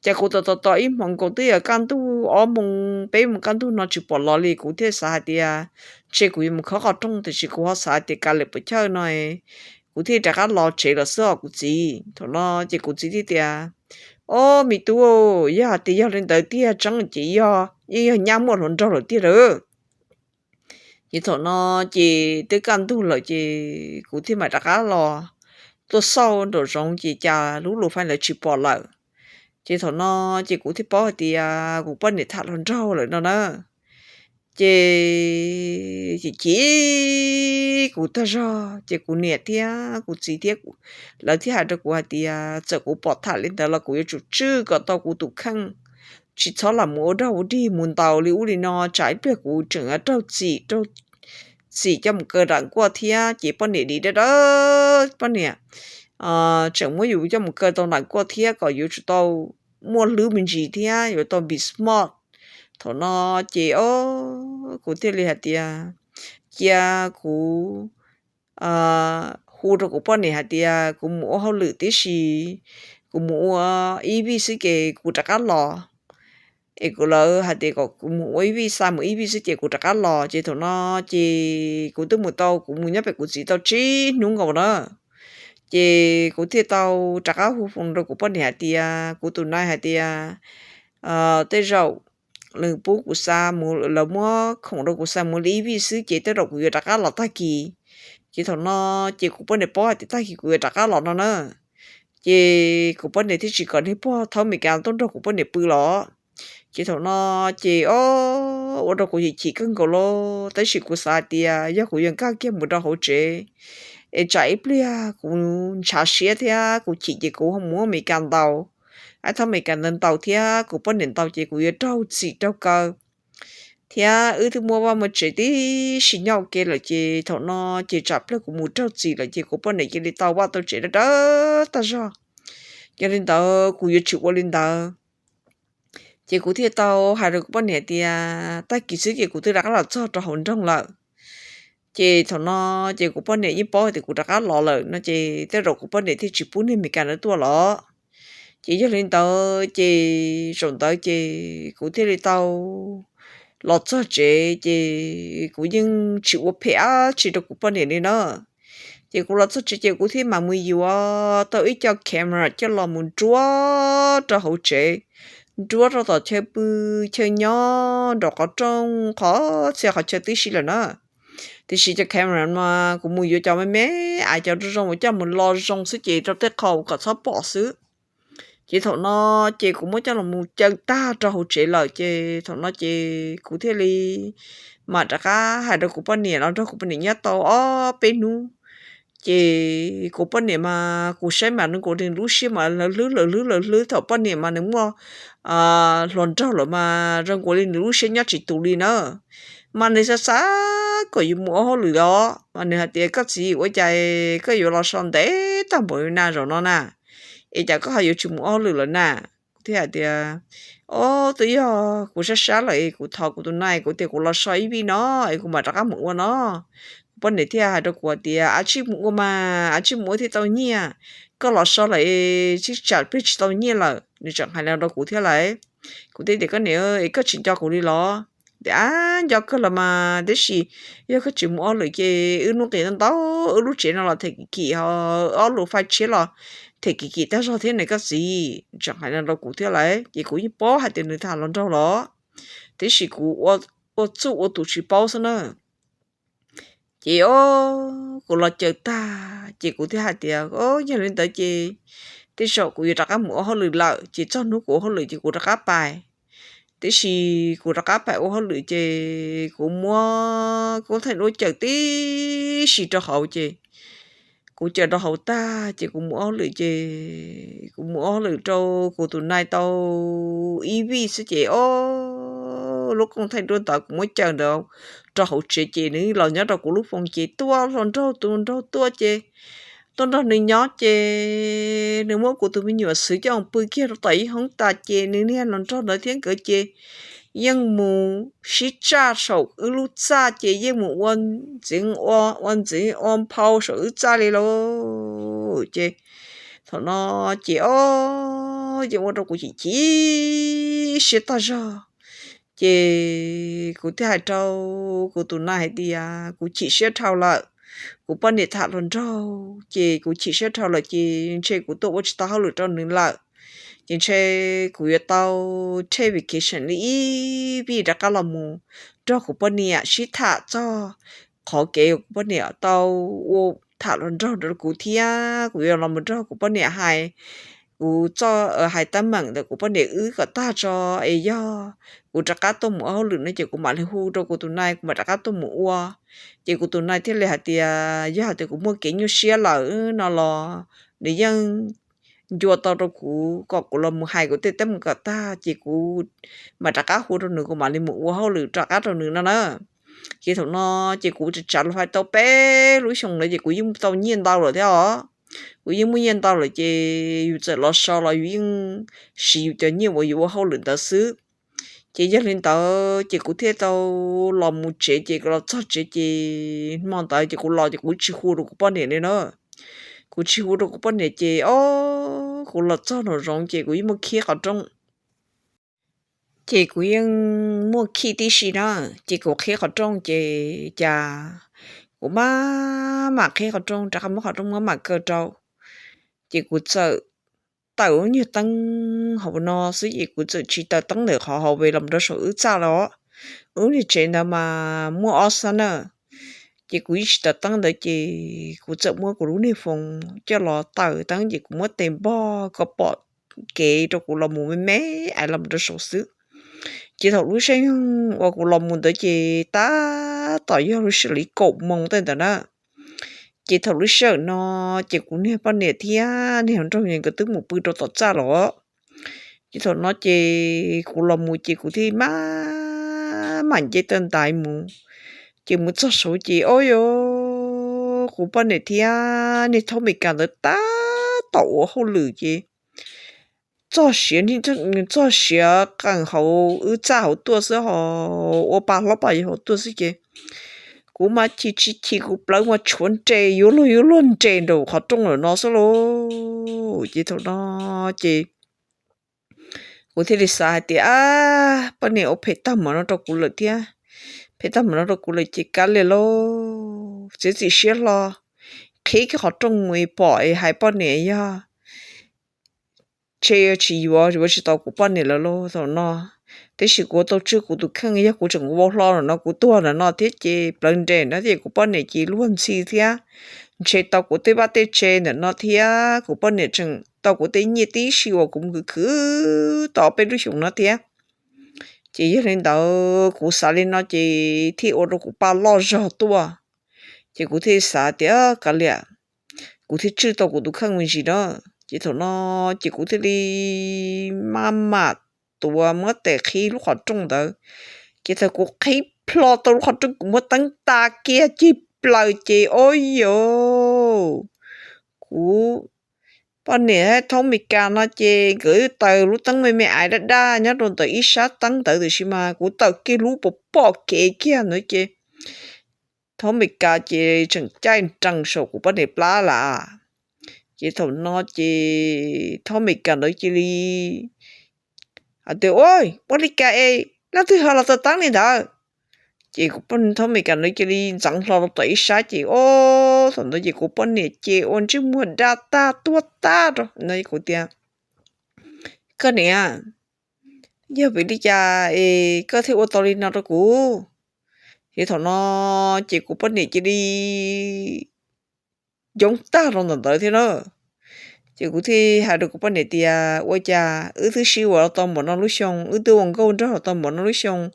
Ces kuv tos tos tos ib hmos nkaus twb yuav kaj ntug ob moos peb moos kaj ntug no tsis pom los li, kuv thiaj xav hais tias ntshe kuv yuav mus khob qhov rooj, tiam sis kuv ho xav tias kav liam puas chawj no, kuv thiaj rov qab los tsev los xwb os kuv txiv. Thaum no ces kuv txiv thiaj tias ob me tub, yog hais tias yog li ntawd tiag tseeb ces yog yeej yog nyab muaj hluas nraug lawm tiag lauj. Ces thaum no ces twb kaj ntug lawm ces kuv thiaj mam rov qab los tuaj xauj nraum zoov ces cas lub lub fais lawv tsis pom lawm. Ces thaum no ces kuv thiaj paub hais tias kuv poj niam tham hluas nraug lawm no na. Ces chim chim kuv tag zog ces kuv niam thiab kuv txiv thiab lawv thiaj hais rau kuv hais tias txawm kuv pom tham li ntawd los kuv yuav tsum tswj kom tau kuv tus kheej, tsis txhob lam mus ua dog ua dig mus ntaus li ub li no, tsam ib pliag kuv tseem raug txim, raug txim coj mus kaw nram nkuaj thiab ces poj niam dim dawb dawb, poj niam tseem muab yus coj mus kaw tau nram nkuaj thiab kom yuav tsum tau muaj hlwb me ntsis thiab yuav tau be smart. Thaum no ces o, kuv thiaj li hais tias cia kuv hu rau kuv poj niam hais tias kuv mus ua hauj lwm tib si, kuv mus ua ib vij xwb ces kuv rov qab los. Es kuv lawv hais tias kom kuv mus ua ib vij, xa mus ib vij xwb ces kuv rov qab los. Ces thaum no ces kuv twb mus tau, kuv mus nyob pem kuv txiv tau tsib hnub nkaus na. Ces kuv thiaj tau rov qab hu foos rau kuv poj niam hais tias kuv tus nai hais tias tej zaum nws pub kuv xa mus, lawv muab khoom rau kuv xa mus li ib vij xwb ces tej zaum kuv yuav rov qab los tag kis. Ces thaum no ces kuv poj niam paub hais tias tag kis kuv yuav rov qab los no na. Ces kuv poj niam thiaj tsis kom niag pog thaub Meskas tuaj nrog kuv poj niam pw los. Ces thaum no ces o, ua rau kuv chim chim kawg nkaus lauj, tab sis kuv xav hais tias yog kuv yuav nkag kiag mus rau hauv tsev es tsam ib pliag kuv ntshav siab thiab kuv chim ces kuv ho mus muab Meskas ntaus, ab thaub Meskas ntawd ntaus thiab kuv poj niam ntaus ces kuv yuav raug txim raug kaw thiab wb twb muaj vaj muaj tsev tib si nyob ua ke lawm ces thaum no ces tsam pliag kuv mus raug txim lawm ces kuv poj niam cia li tau vaj tau tsev dawb dawb tag zog. Yog li ntawd kuv yuav tsis ua li ntawd. Ces kuv thiaj tau hais rau kuv poj niam tias tag kis xwb ces kuv twb rov qab los txog rau hauv nroog lawm. Ces thaum no ces kuv poj niam yeej paub hais tias kuv rov qab los lawm no ces tej zaum kuv poj niam thiaj tsis pub niag Meskas ntawd tuaj los. Ces yog li ntawd ces zaum ntawd ces kuv thiaj li tau los txog tsev ces kuv yeej tsis ua phem dab tsi rau kuv poj niam li na. Ces kuv los txog tsev ces kuv thiaj mam mus yuav tau ib co camera coj los mus nruab rau hauv tsev, nruab rau tom chaw pw chaw nyob, nraum qhov rooj, qhov txhia qhov chaw tib si lawm na. Tiam sis cov camera mas kuv mus yuav cov me me, ais cov zoo zoo uas coj mus lo zoo xwb ces rau tej qho kom txhob pom xwb. Ces thaum no ces kuv muab coj los mus caw tag rau hauv tsev lawm ces thaum no ces kuv thiaj li mam rov qab hais rau kuv poj niam los nrog kuv poj niam nyob tau ob peb hnub. Ces kuv poj niam mas kuv saib mas zoo nkaus li nws lub siab mas lawv hlwb lawv hlwb lawv hlwb, thaum poj niam mas nws muaj hluas nraug lawm mas zoo nkaus li nws lub siab nyob tsis tus li na. Mas nws xav xav kom yuav mus ua hauj lwm los mas nws hais tias, Koj txiv, ua cas koj yuav los so ntev tag npaum li na zaum no na? Es cas koj ho yuav tsis mus ua hauj lwm lawm na? Kuv thiaj hais tias, Ob, twb yog kuv sab sab lawm es kuv thov kuv tus nai, kuv tias kuv los so ib vij no es kuv mam rov qab mus ua no. Kuv poj niam thiaj hais rau kuv tias, Av tsij mus ua mas, av tsij mus ua thiaj tau nyiaj. Koj los so lawm es tsam pliag tsis tau nyiaj lawm. Nws tseem hais li no rau kuv thiab lawm. Kuv thiaj tias, Koj niam, es koj tsis nco kuv li los? Tias, Av, nco kawg los mas, tiam sis yog koj tsis mus ua hauj lwm ces wb hnub qis ntau ntau, wb lub tsev no los them kim kim, ho ob lub fais tshiab los them kim kim tag zog thiab ne koj txiv. Tseem hais li no rau kuv thiab lawm, ces kuv yeej paub hais tias nws tham hluas nraug los, tiam sis kuv ua txuj ua tus tsis paub xwb na. Ces o, kuv los caw tag ces kuv thiaj hais tias, O, yog li ntawd ces tej zaum kuv yuav rov qab mus ua hauj lwm lawm, ces txog hnub kuv ua hauj lwm ces kuv rov qab pais. Tiam sis kuv rov qab pais ua hauj lwm ces kuv muab koob thaij duab cawm tib si rau hauv ces kuv cawm rau hauv tag ces kuv mus ua hauj lwm ces kuv mus ua hauj lwm rau kuv tus nai tau ib vij xwb ces o, lub koob thaij duab ntawd kuv muab cawm ntawd rau hauv tsev ces nws los nyob rau kuv lub foos ces tuaj hluas nraug tus nraug tuaj ces tuaj nrog nws nyob ces nws muab kuv tus me nyuam xwb coj pw kiag rau tom ib hoob tas ces nws niag hluas nraug ntawd thiab nkawd ces yeej mus sib tsaj saum wb lub txaj ces yeej mus ua ntxeev ua ntxeev ua nphau saum wb txaj li lauj. Ces thaum no ces o, yeej ua rau kuv chim chim siab tag zog. Ces kuv thiaj hais rau kuv tus nai hais tias kuv chim siab dhau lawm, kuv poj niam tham hluas nraug ces kuv chim siab dhau lawm ces ntshe kuv tuaj ua tsis tau hauj lwm rau nws lawm. Ces ntshe kuv yuav tau take vacation li ib vij rov qab los mus nrog kuv poj niam sib tham txog qhov kev kuv poj niam tau ua tham hluas nraug rau kuv thiab kuv yuav los mus nrog kuv poj niam hais, kuv txoj hais teeb meem ntawm kuv poj niam wb kom tag tso es yog kuv rov qab tuaj mus ua hauj lwm no ces kuv mam li hu rau kuv tus nai kuv mam rov qab tuaj mus ua. Ces kuv tus nai thiaj li hais tias yog hais tias kuv muaj kev nyuaj siab lawm no los nws yeej ncua tau rau kuv kom kuv los mus hais kuv tej teeb meem kom tag ces kuv mam rov qab hu rau nws kuv mam li mus ua hauj lwm rov qab rau nws no na. Ces thaum no ces kuv tsav tsav lus hais tau peb lub xyoo ntawd ces kuv yeej tau nyiaj ntau lawm thiab os. Kuv yeej muaj nyiaj ntau lawm ces yus txawm los so los yus yeej siv yus cov nyiaj uas yus ua hauj lwm ntawd xwb. Ces yog li ntawd ces kuv thiaj tau los mus tsev ces los txog tsev ces hmo ntawd ces kuv los ces kuv tsis hu rau kuv poj niam li na. Kuv tsis hu rau kuv poj niam ces o, kuv los txog nraum zoov ces kuv yeej muaj khib qhov rooj. Ces kuv yeej muaj khib tib si na, ces kuv qhib qhov rooj ces cas kuv maj mam qhib qhov rooj rov qab muab qhov rooj maj mam kaw rau. Ces kuv txawm tawm lub nyuag teeb hauv no xwb ces kuv txawm tsis taws teeb ntawm qhov hauv ve los rau saum wb txaj los. Wb niag tsev ntawd mas muaj ob xab na. Ces kuv yeej tsis taws teeb ntawd ces kuv txawm muab kuv lub niag foos coj los taws teeb ces kuv muab tes npog kom pom kev rau kuv los mus me me ais los rau saum xwb. Ces thaum lub sij hawm uas kuv los mus ntawd ces tab tom yog lub sij hawm li kaum moos tej ntawd na. Ces thaum lub sij hawm no ces kuv niag poj niam thiab niag hluas nraug nkawd twb mus pw rau tom txaj los. Ces thaum no ces kuv los mus ces kuv thiaj maj mam nce taw ntaiv mus. Ces mus txog saud ces o yos, kuv poj niam thiab niag thaub Meskas ntawd tab tom ua hauj lwm ces txog siav, txog siav qees hauv wb txaj hauv tuaj xwb ho ua pa hlob pa yau hauv tuaj xwb ces kuv mas chim tsis chim kuv plawv mas tshuav nres yuav luag yuav luag nres nraum qhov rooj lawm no xwb lauj. Ces thaum no ces kuv thiaj li xav hais tias, Ab, poj niam ua phem tag npaum no rau kuv lawm thiab, phem tag npaum no rau kuv lawm ces kav liam lauj, txiav txim siab hlo qhib kiag qhov rooj mus es pom es hais poj niam yog ntshe tsis yuav, yuav tsis tau kuv poj niam lawm lauj thaum no. Tiam sis kuv tau tswj kuv tus kheej, yog kuv tseem vau hlo ntawm no kuv tuag ntawm no thiab ces plawv nres no thiab ces kuv poj niam ces luag ntxhi thiab, ntshe tau kuv tej vaj tej tsev ntawm no thiab kuv poj niam tseem tau kuv tej nyiaj tib si uas kuv mus khwv khwv tau peb lub xyoos no thiab. Ces yog li ntawd kuv xav li no ces thiaj ua rau kuv pa loj zog tuaj. Ces kuv thiaj xav tias kav liam, kuv thiaj tswj tau kuv tus kheej me ntsis na. Ces thaum no ces kuv thiaj li maj mam tuav muab tes qhib lub qhov rooj ntawd. Ces thaum kuv qhib plho tau lub qhov rooj, kuv muab teeb tas kiag cig plaws ces o yos, kuv poj niam thaub Amelikas no ces nkawd taws lub teeb me me aiv daj daj nyob rau ntawm ib sab teeb ntawd, tiam sis mas kuv taws kiag lub pom pom kev kiag ntawd ces thaub Amelikas ces tseem caij nrees saum kuv poj niam plab lawm. Ces thaum no ces thaub Amelikas ntawd cia li hais tias, Ua, ua li cas es leej twg ho los taws teeb li ntawd? Ces kuv poj, thaub Amelikas ntawd cia li ntxeev hlo rau tom ib sab ces o, thaum ntawd ces kuv poj niam ces ua ntsej muag daj tag tuag tag rau no kuv tias, Koj niam, yog vim li cas es koj thiaj ua tau li no rau kuv? Ces thaum no ces kuv poj niam cia li yoob tag rau ntawm ntawd thiab na. Ces kuv thiaj hais rau kuv poj niam tias, Ua cas wb twb sib yuav los tau npaum no lub xyoo, wb twb ua nkauj nraug los tau npaum no lub xyoo,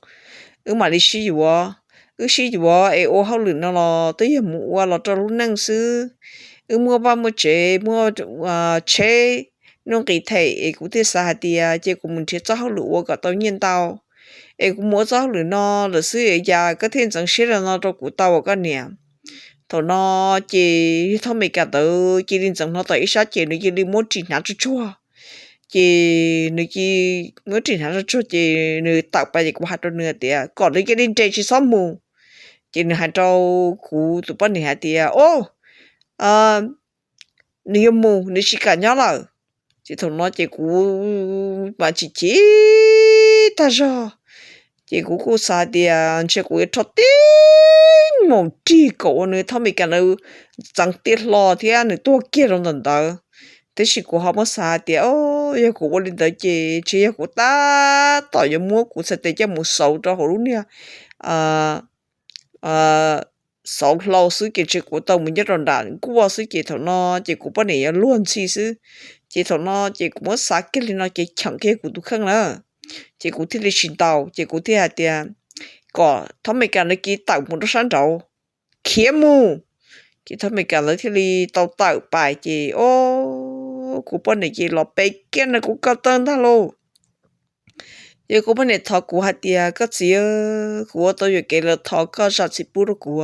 wb mam li sib yuav? Wb sib yuav es ua hauj lwm no los twb yog mus ua los rau lub neej xwb. Wb muaj vaj muaj tsev, muaj tsheb, nuj nqis them es kuv thiaj xav hais tias cia kuv mus nrhiav txoj hauj lwm ua kom tau nyiaj ntau, es kuv mus ua txoj hauj lwm no lawm xwb es cas koj thiaj ntxeev siab li no rau kuv tau as koj niam? Thaum no ces yawg thaub Amelikas ntawd cia li ntxeev hlo tom ib sab ces nws cia li muab ris hnav tsuag tsuag. Ces nws cia, muab ris hnav tsuag tsuag ces nws tawm pais ces kuv hais rau nws tias kom nws cia li nres tsis txhob mus. Ces nws hais rau kuv tus poj niam hais tias, O, nws yuav mus, nws tsis kam nyob lawm. Ces thaum no ces kuv mas chim chim tag zog. Ces kuv kuj xav hais tias ntshe kuv yuav rho tib maum rig kom ua nws thaub Amelikas ntawd txeev tiaj hlo thiab nws tuag kiag rau ntawm ntawd. Tiam sis kuv ho muab xav hais tias, O, yog kuv ua li ntawd ces ntshe yog kuv tab tom yuav muab kuv txhais tes coj mus xauv rau hauv lub niag xauv hlau xwb ces ntshe kuv tau mus nyob rau nram nkuaj xwb ces thaum no ces kuv poj niam yuav luag ntxhi xwb. Ces thaum no ces kuv muab xav kiag li no ces cheem kiag kuv tus kheej na. Ces kuv thiaj li tsis ntaus ces kuv thiaj hais tias kom thaub Amelikas ntawd cia li tawm mus rau sab nraud, khiav mus. Ces thaub Amelikas ntawd thiaj li tau tawm pais ces o, kuv poj niam ces los pe kiag nrog kuv ko taw ntag lauj. Ces kuv poj niam thov kuv hais tias, Koj txiv, kuv ua tau yuam kev lawm, thov koj zam txim pub rau kuv.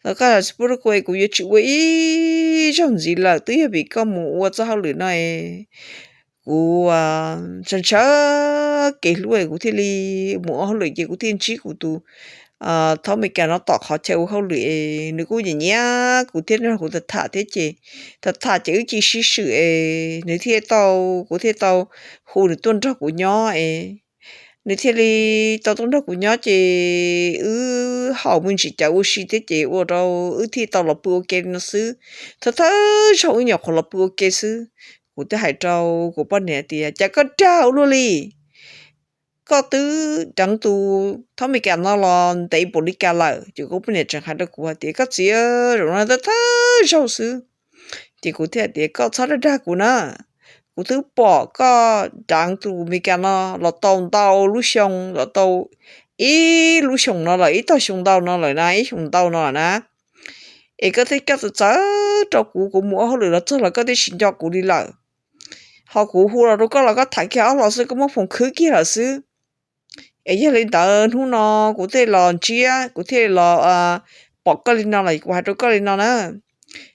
Thov koj zam txim pub rau kuv es kuv yuav tsis ua ib zaug ntxiv lawm, twb yog vim koj mus ua txoj hauj lwm no es kuv ntshaw ntshaw kev hlub es kuv thiaj li mus ua hauj lwm ces kuv thiaj ntsib kuv tus thaub Amelikas no tom qhov chaw ua hauj lwm es nws kuj nyiam nyiam kuv thiab nrog kuv tham tham thiab ces tham tham ces wb cia sib swm es nws thiaj tau, kuv thiaj tau hu nws tuaj nrog kuv nyob es nws thiaj li tau tuaj nrog kuv nyob ces wb haus me ntsis cawv ua si thiab ces ua rau wb thiaj tau los pw ua ke li no xwb. Thawj thawj zaug wb nyuam qhuav los pw ua ke xwb, kuv thiaj hais rau kuv poj niam tias, Cas koj dag ua luaj li? Koj twb deev tus thaub Amelikas no los ntev npaum li cas lawm? Ces kuv poj niam tseem hais rau kuv hais tias, Koj txiv, zaum no thawj thawj zaug xwb. Ces kuv thiaj hais tias, Koj txhob dag dag kuv na. Kuv twb pom koj deev tus Amelikas no los tau ntau lub xyoo, los tau ib lub xyoo no lawm, ib tog xyoo ntau no lawm na, ib xyoo ntau no lawm na. Es koj thiaj coj txawv txawv rau kuv, kuv mus ua hauj lwm los txog los koj twb tsis nco kuv li lawm. Ho kuv hu los rau koj los koj tham kiag ob los xwb, koj muab foom khwb kiag lawm xwb. Es yog li ntawd hnub no kuv thiaj los ntsiab, kuv thiaj los pom koj li no los kuv hais rau koj li no na.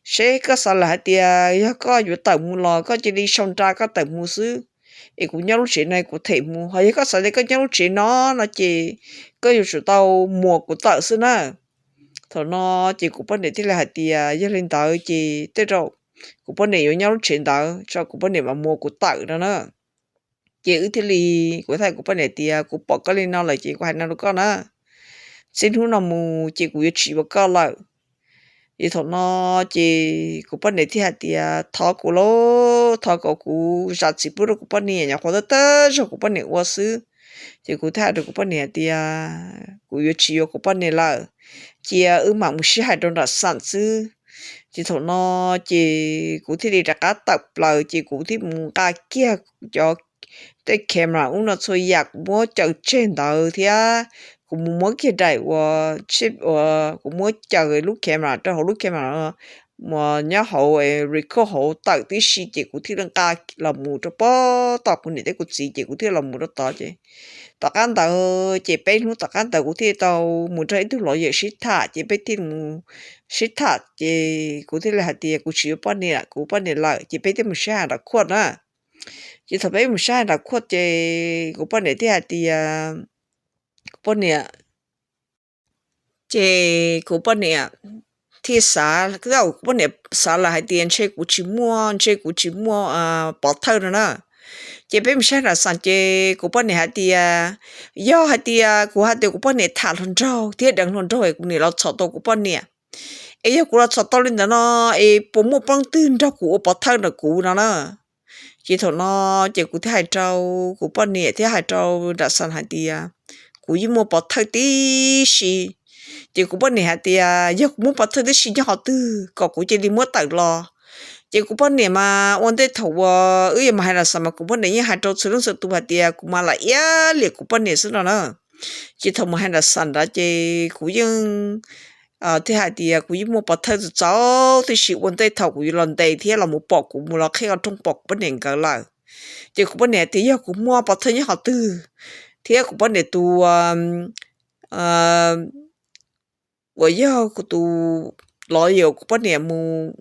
Seb koj xav lawm hais tias yog koj yuav tawm mus los koj cia li sau nra koj tawm mus xwb, es kuv nyob lub tsev no kuv them mus. Ho yog koj xav tias koj nyob lub tsev no no ces koj yuav tsum tau muas kuv tawm xwb na. Thaum no ces kuv poj niam thiaj li hais tias yog li ntawd ces tej zaum kuv poj niam yuav nyob lub tsev ntawd tso, kuv poj niam mam muas kuv tawm no na. Ces wb thiaj li, kuv thiaj hais kuv poj niam tias kuv pom koj li no lawm ces kuv hais no rau koj na, txij hnub no mus ces kuv yuav tsis yuav koj lawm. Ces thaum no ces kuv poj niam thiaj hais tias thov kuv lauj, thov kom kuv zam txim pub rau kuv poj niam, nyuam qhuav thawj thawj zaug kuv poj niam ua xwb. Ces kuv thiaj hais rau kuv poj niam hais tias kuv yuav tsis yuav kuv poj niam lawm, cia wb mam mus sib hais rau nram xam xwb. Ces thaum no ces kuv thiaj li rov qab tawm plaws ces kuv thiaj mus nqa kiag cov, tej camera ub no txhua yam kuv muab caws tseg ntawd thiab kuv mus muab kiag daim uas, uas kuv muab caws lub camera rau hauv lub camera no nyob hauv record hauv tawm tib si ces kuv thiaj li nqa los mus rau pem tod kuv niam thiab kuv txiv ces kuv thiaj los mus rau tod ces tom qab ntawd ces peb hnub tom qab ntawd kuv thiaj tau mus nrog ib tug lawyer sib tham ces peb thiaj mus sib tham ces kuv thiaj li hais tias kuv tsis yuav poj niam, kuv poj niam lawm ces peb thiaj mus sib hais nram court na. Ces thaum peb mus sib hais nram court ces kuv poj niam thiaj hais tias, kuv poj niam, ces kuv poj niam thiaj xav, kuv poj niam xav lawm hais tias ntshe kuv tsis muaj, ntshe kuv tsis muaj pov thawj no na. Ces peb mus sib hais nram xas ces kuv poj niam hais tias, yog hais tias kuv hais tias kuv poj niam tham hluas nraug thiab deev hluas nraug es kuv niam los txhom tau kuv poj niam, es yog kuv los txhom tau li ntawd no es puas muaj peev twg nrog kuv ua pov thawj ntawm kuv no na. Ces thaum no ces kuv thiaj hais rau kuv poj niam thiab hais rau nram xas hais tias kuv yeej muaj pov thawj tib si. Ces kuv poj niam hais tias yog kuv muaj pov thawj tib si nyob qhov twg kom kuv cia li muab tawm los. Ces kuv poj niam mas ua ntej thaum uas wb yuav mus hais nram xas mas kuv poj niam yeej hais rau txhua leej txhua tus hais tias kuv mas lam iab liam kuv poj niam xwb no na. Ces thaum mus hais nram xas ntawd ces kuv yeej thiaj hais tias kuv yeej muaj pov thawj txaus txaus tib si ua ntej thaum kuv yuav los ntes thiab los mus pom kuv mus los qhib qhov rooj pom kuv poj niam nkawd lawm. Ces kuv poj niam tias yog kuv muaj pov thawj nyob qhov twg, thiab kuv poj niam tus uas yog kuv tus lawyer kuv poj niam mus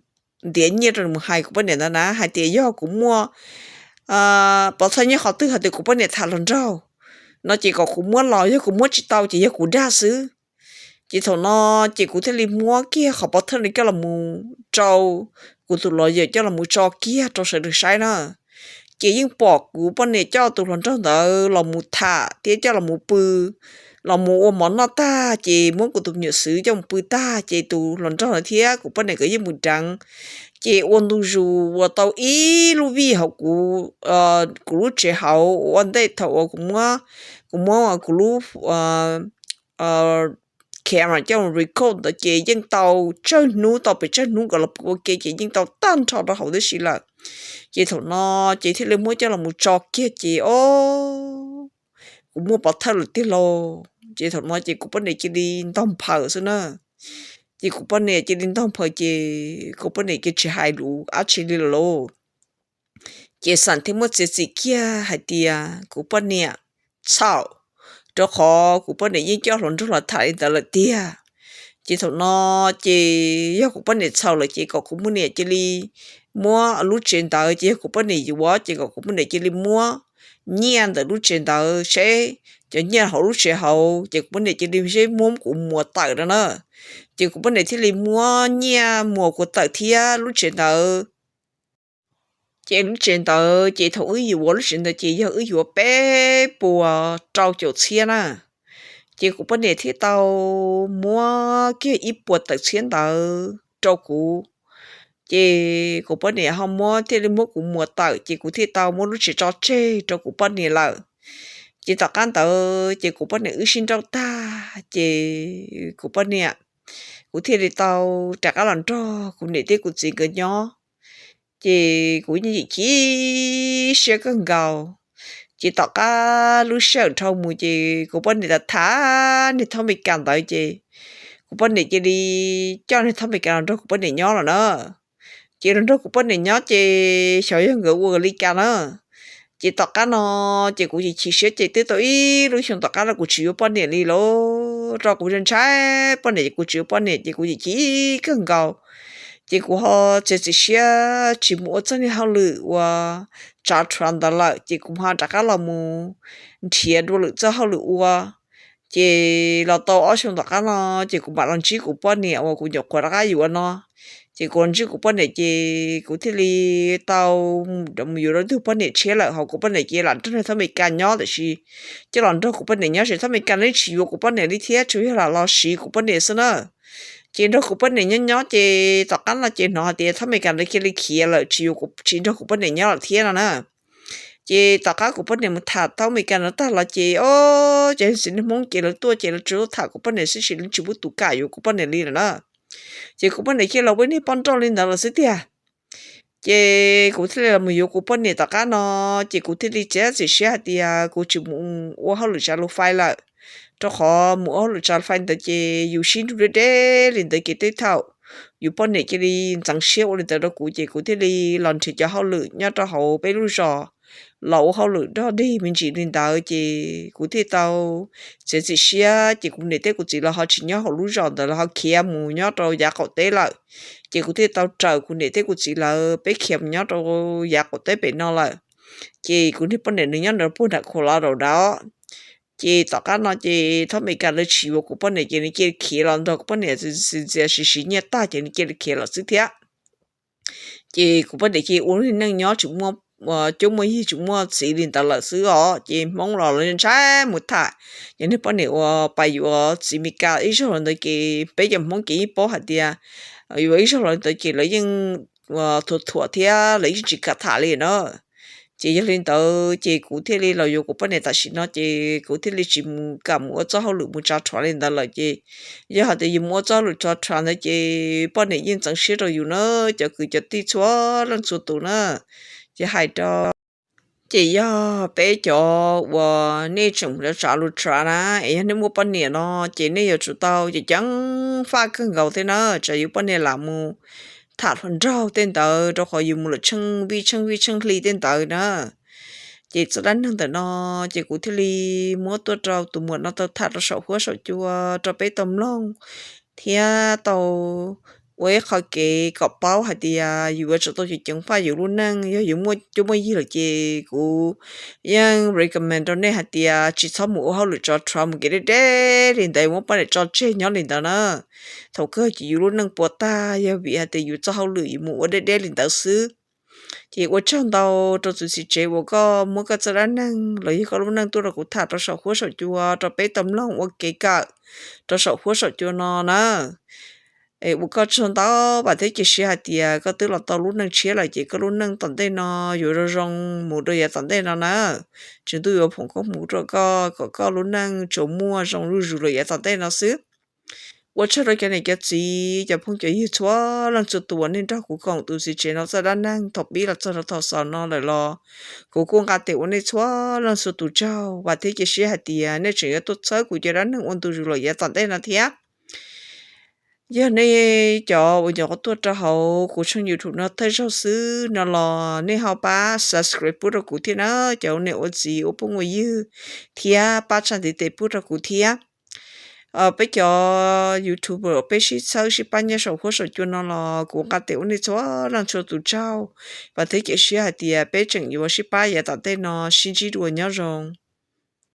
ntiav nyiaj rau nws mus hais kuv poj niam ntawd na hais tias yog kuv muaj pov thawj nyob qhov twg hais tias kuv poj niam tham hluas nraug no ces kom kuv muab los, yog kuv muab tsis tau ces yog kuv dag xwb. Ces thaum no ces kuv thiaj li muab kiag qhov pov thawj no coj los mus rau kuv tus lawyer coj los mus tso kiag rau sawv daws saib na. Ces yeej pom kuv poj niam coj tus hluas nraug ntawd los mus tham thiab coj los mus pw, los mus ua mov noj tag ces muab kuv tus me nyuam xwb coj mus pw tag ces tus hluas nraug ntawd thiab kuv poj niam nkawd yeej mus deev. Ces ua ntu zus ua tau ib lub vij hauv kuv, kuv lub tsev hauv ua ntej thaum uas kuv muab, kuv muab kuv lub camera coj mus record ntawd ces yeej tau tsawg hnub, tau pes tsawg hnub nkawd los pw ua ke ces yeej tau tag nrho rau hauv tib si lawm. Ces thaum no ces thiaj li muab coj los mus tso kiag ces o, kuv muaj pov thawj lawm tiag lauj. Ces thaum no ces kuv poj niam cia li ntog nphaws xwb na. Ces kuv poj niam cia li ntog nphaws ces kuv poj niam cia tsis hais lus dab tsi li lawm lauj. Ces xam thiaj muab txiav txim kiag hais tias kuv poj niam txhaum, rau qhov kuv poj niam yeej coj hluas nraug los tham li ntawd lawm tiag. Ces thaum no ces yog kuv poj niam txhaum lawm ces kom kuv poj niam cia li muab lub tsev ntawd, ces yog kuv poj niam yuav ces kom kuv poj niam cia li muab nyiaj ntawm lub tsev ntawd seb cov nyiaj hauv lub tsev hauv ces kuv poj niam cia li seb muab kuv muas tawm no na. Ces kuv poj niam thiaj li muab nyiaj muas kuv tawm thiab lub tsev ntawd. Ces lub tsev ntawd ces thaum wb yuav lub tsev ntawd ces yog wb yuav peb puas rau caum txhiab na. Ces kuv poj niam thiaj tau muab kiag ib puas tawm txhiab ntawd rau kuv. Ces kuv poj niam ho muab, thiaj li muab kuv muas tawm ces kuv thiaj tau muab lub tsev tso tseg rau kuv poj niam lawm. Ces tom qab ntawd ces kuv poj niam wb sib nrauj tag ces kuv poj niam, kuv thiaj li tau rov qab los nrog kuv niam thiab kuv txiv nkawd nyob. Ces kuv yeej chim siab kawg nkaus. Ces tom qab lub sij hawm dhau mus ces kuv poj niam tham tham niag thab Amelikas ntawd ces kuv poj niam cia li coj niag thab Amelikas los nrog kuv poj niam nyob lawm na. Ces los nrog kuv poj niam nyob ces xyov yog nkawd ua li cas na. Ces tom qab no ces kuv chim chim siab ces twb tau ib lub xyoo tom qab no kuv tsis yuav poj niam li lauj, rau kuv ntshai poj niam ces kuv tsis yuav poj niam ces kuv chim chim kawg nkaus. Ces kuv ho txiav txim siab tsis mus ua txoj niag hauj lwm uas tsav thuav ntawd lawm ces kuv ho rov qab los mus nrhiav dua lwm txoj hauj lwm ua. Ces los tau ob xyoo tom qab no ces kuv mam los ntsib kuv poj niam uas kuv nyuam qhuav rov qab yuav no. Ces kuv los ntsib kuv poj niam ces kuv thiaj li tau mus yuav rau tug poj niam tshiab lawm, ho kuv poj niam ces lam nrog niag thab Amelikas nyob tiam sis coj los nrog kuv poj niam nyob ces thab Amelikas yeej tsis yuav kuv poj niam li thiab, tsuas yog lam los siv kuv poj niam xwb na. Ces nrog kuv poj niam nyob nyob ces tom qab no ces hnov hais tias thab Amelikas ntawd cia li khiav lawm, tsis yuav, tsis nrog kuv poj niam nyob lawm thiab no na. Ces tom qab kuv poj niam mus tham thab Amelikas ntawd tag los ces o, ces txiv neej Hmoob ces lawv tuaj ces lawv tsuas tuaj tham kuv poj niam xwb ces lawv tsis muaj tus kam yuav kuv poj niam li lawm na. Ces kuv poj niam cia li los ua niag poj nrauj li ntawd lawm xwb tiag. Ces kuv thiaj li los mus yuav kuv poj niam tom qab no, ces kuv thiaj li txiav txim siab hais tias kuv tsis mus ua hauj lwm tsav lus fais lawm, rau qhov mus ua hauj lwm tsav lus fais ntawd ces yus sib nrug deb deb li ntawd ces tej thaum yus poj niam cia li ntxeev siab ua li ntawd rau kuv ces kuv thiaj li los nrhiav cov hauj lwm nyob rau hauv peb lub zos los ua hauj lwm nrog dig me ntsis li ntawd ces kuv thiaj tau txiav txim siab ces kuv niam thiab kuv txiv lawv ho tsis nyob hauv lub zos ntawd, lawv ho khiav mus nyob rau yav qaum teb lawm. Ces kuv thiaj tau raws kuv niam thiab kuv txiv lawv peb khiav mus nyob rau yav qaum teb pem no lawm. Ces kuv niag poj niam nws nyob nrog puag nram khuav los rau dawm. Ces tom qab no ces thaum Amelikas lawv tsis yuav kuv poj niam ces nws cia li khiav los nrog kuv poj niam ntxias siv siv nyiaj tag ces nws cia li khiav lawm xwb thiab. Ces kuv poj niam cia li ua neej nyob tsis muaj cuab muaj yig tsis muaj txiv li ntawd lawm xwb os. Ces Hmoob los lawv ntshai mus tham yog niag poj niam uas pais yuav txiv Amelikas ib zaug los ntawd ces peb cov Hmoob ces yeej paub hais tias yuav ib zaug los ntawd ces lawv yeej thuam thuam thiab lawv yeej tsis kam tham li na. Ces yog li ntawd ces kuv thiaj li los yuav kuv poj niam tam sim no ces kuv thiaj li tsis mus kam mus ua txoj hauj lwm mus tsa rhuav li ntawd lawm ces yog hais tias yus mus ua txoj hauj lwm tsa rhuav ntawd ces poj niam yeej ntxeev siab rau yus na, cov kwv cov tij txhua leej txhua tus na. Ces hais rau ces yog peb cov uas nej tseem lawv tsav lus tsav na, es yog nej muaj poj niam no ces nej yuav tsum tau ceev ceev faj kawg nkaus thiab na, tsam yus poj niam lam mus tham hluas nraug tej ntawd rau qhov yus mus lawm tsheej vij tsheej vij tsheej hli tej ntawd na. Ces txoj dab neeg ntawm no ces kuv thiaj li muab tuaj rau tus muam no tau tham rau saum huab saum cua rau peb tau mloog thiab tau ua ib qho kev kom paub hais tias yus yuav tsum tau ceev ceev faj yus lub neej. Yog yus muaj cuab muaj yig lawm ces kuv yeej recommend rau nej hais tias tsis txhob mus ua hauj lwm tsa rhuav mus kev deb deb li ntawd, muab poj niam tso tseg nyob li ntawd na. Thaum kawg ces yus lub neej puas tag yog vim hais tias yus txoj hauj lwm yus mus ua deb deb li ntawd xwb. Ces ua tsaug ntau rau tus txiv tsev uas koj muab koj txoj dab neeg los yog koj lub neej tuaj rau kuv tham rau saum huab saum cua rau peb tau mloog ua kev kawm rau saum huab saum cua no na. Es ua koj tsaug ntau, vam thiab cia siab hais tias koj twb los tau lub neej tshiab lawm ces koj lub neej tom ntej no yuav zoo zoo mus rau yav tom ntej no na. Tswv Ntuj yuav foom koob hmoov rau koj kom koj lub neej tsuas muaj zoo zuj zus rau yav tom ntej no xwb. Ua tsaug rau cov niam cov txiv cov phooj cov ywg txhua leej txhua tus uas nej nrog kuv koom tus txiv tsev no txoj dab neeg thaum pib los txog rau thaum xaus no lawm los kuv kuj nqa tes ua nej txhua leej txhua tus tsaug, vam thiab cia siab hais tias nej tseem yuav tuaj txhawb kuv cov dab neeg ua ntu zus lawm yav tom ntej no thiab. Yog nej cov uas nyuam qhuav tuaj rau hauv kuv tshooj YouTube no thawj zaug xwb no los nej ho pab subscribe pub rau kuv thiab na, cov niam ua txiv ua phooj ua ywg, thiab pab tsa ntiv tes pub rau kuv thiab. Peb cov YouTuber peb sib txhawb sib pab nyob saum huab saum cua no los kuv nqa tes ua nej txhua leej txhua tus tsaug, vam thiab cia siab hais tias peb tseem yuav sib pab yav tom ntej no, sib ntsib dua, nyob zoo.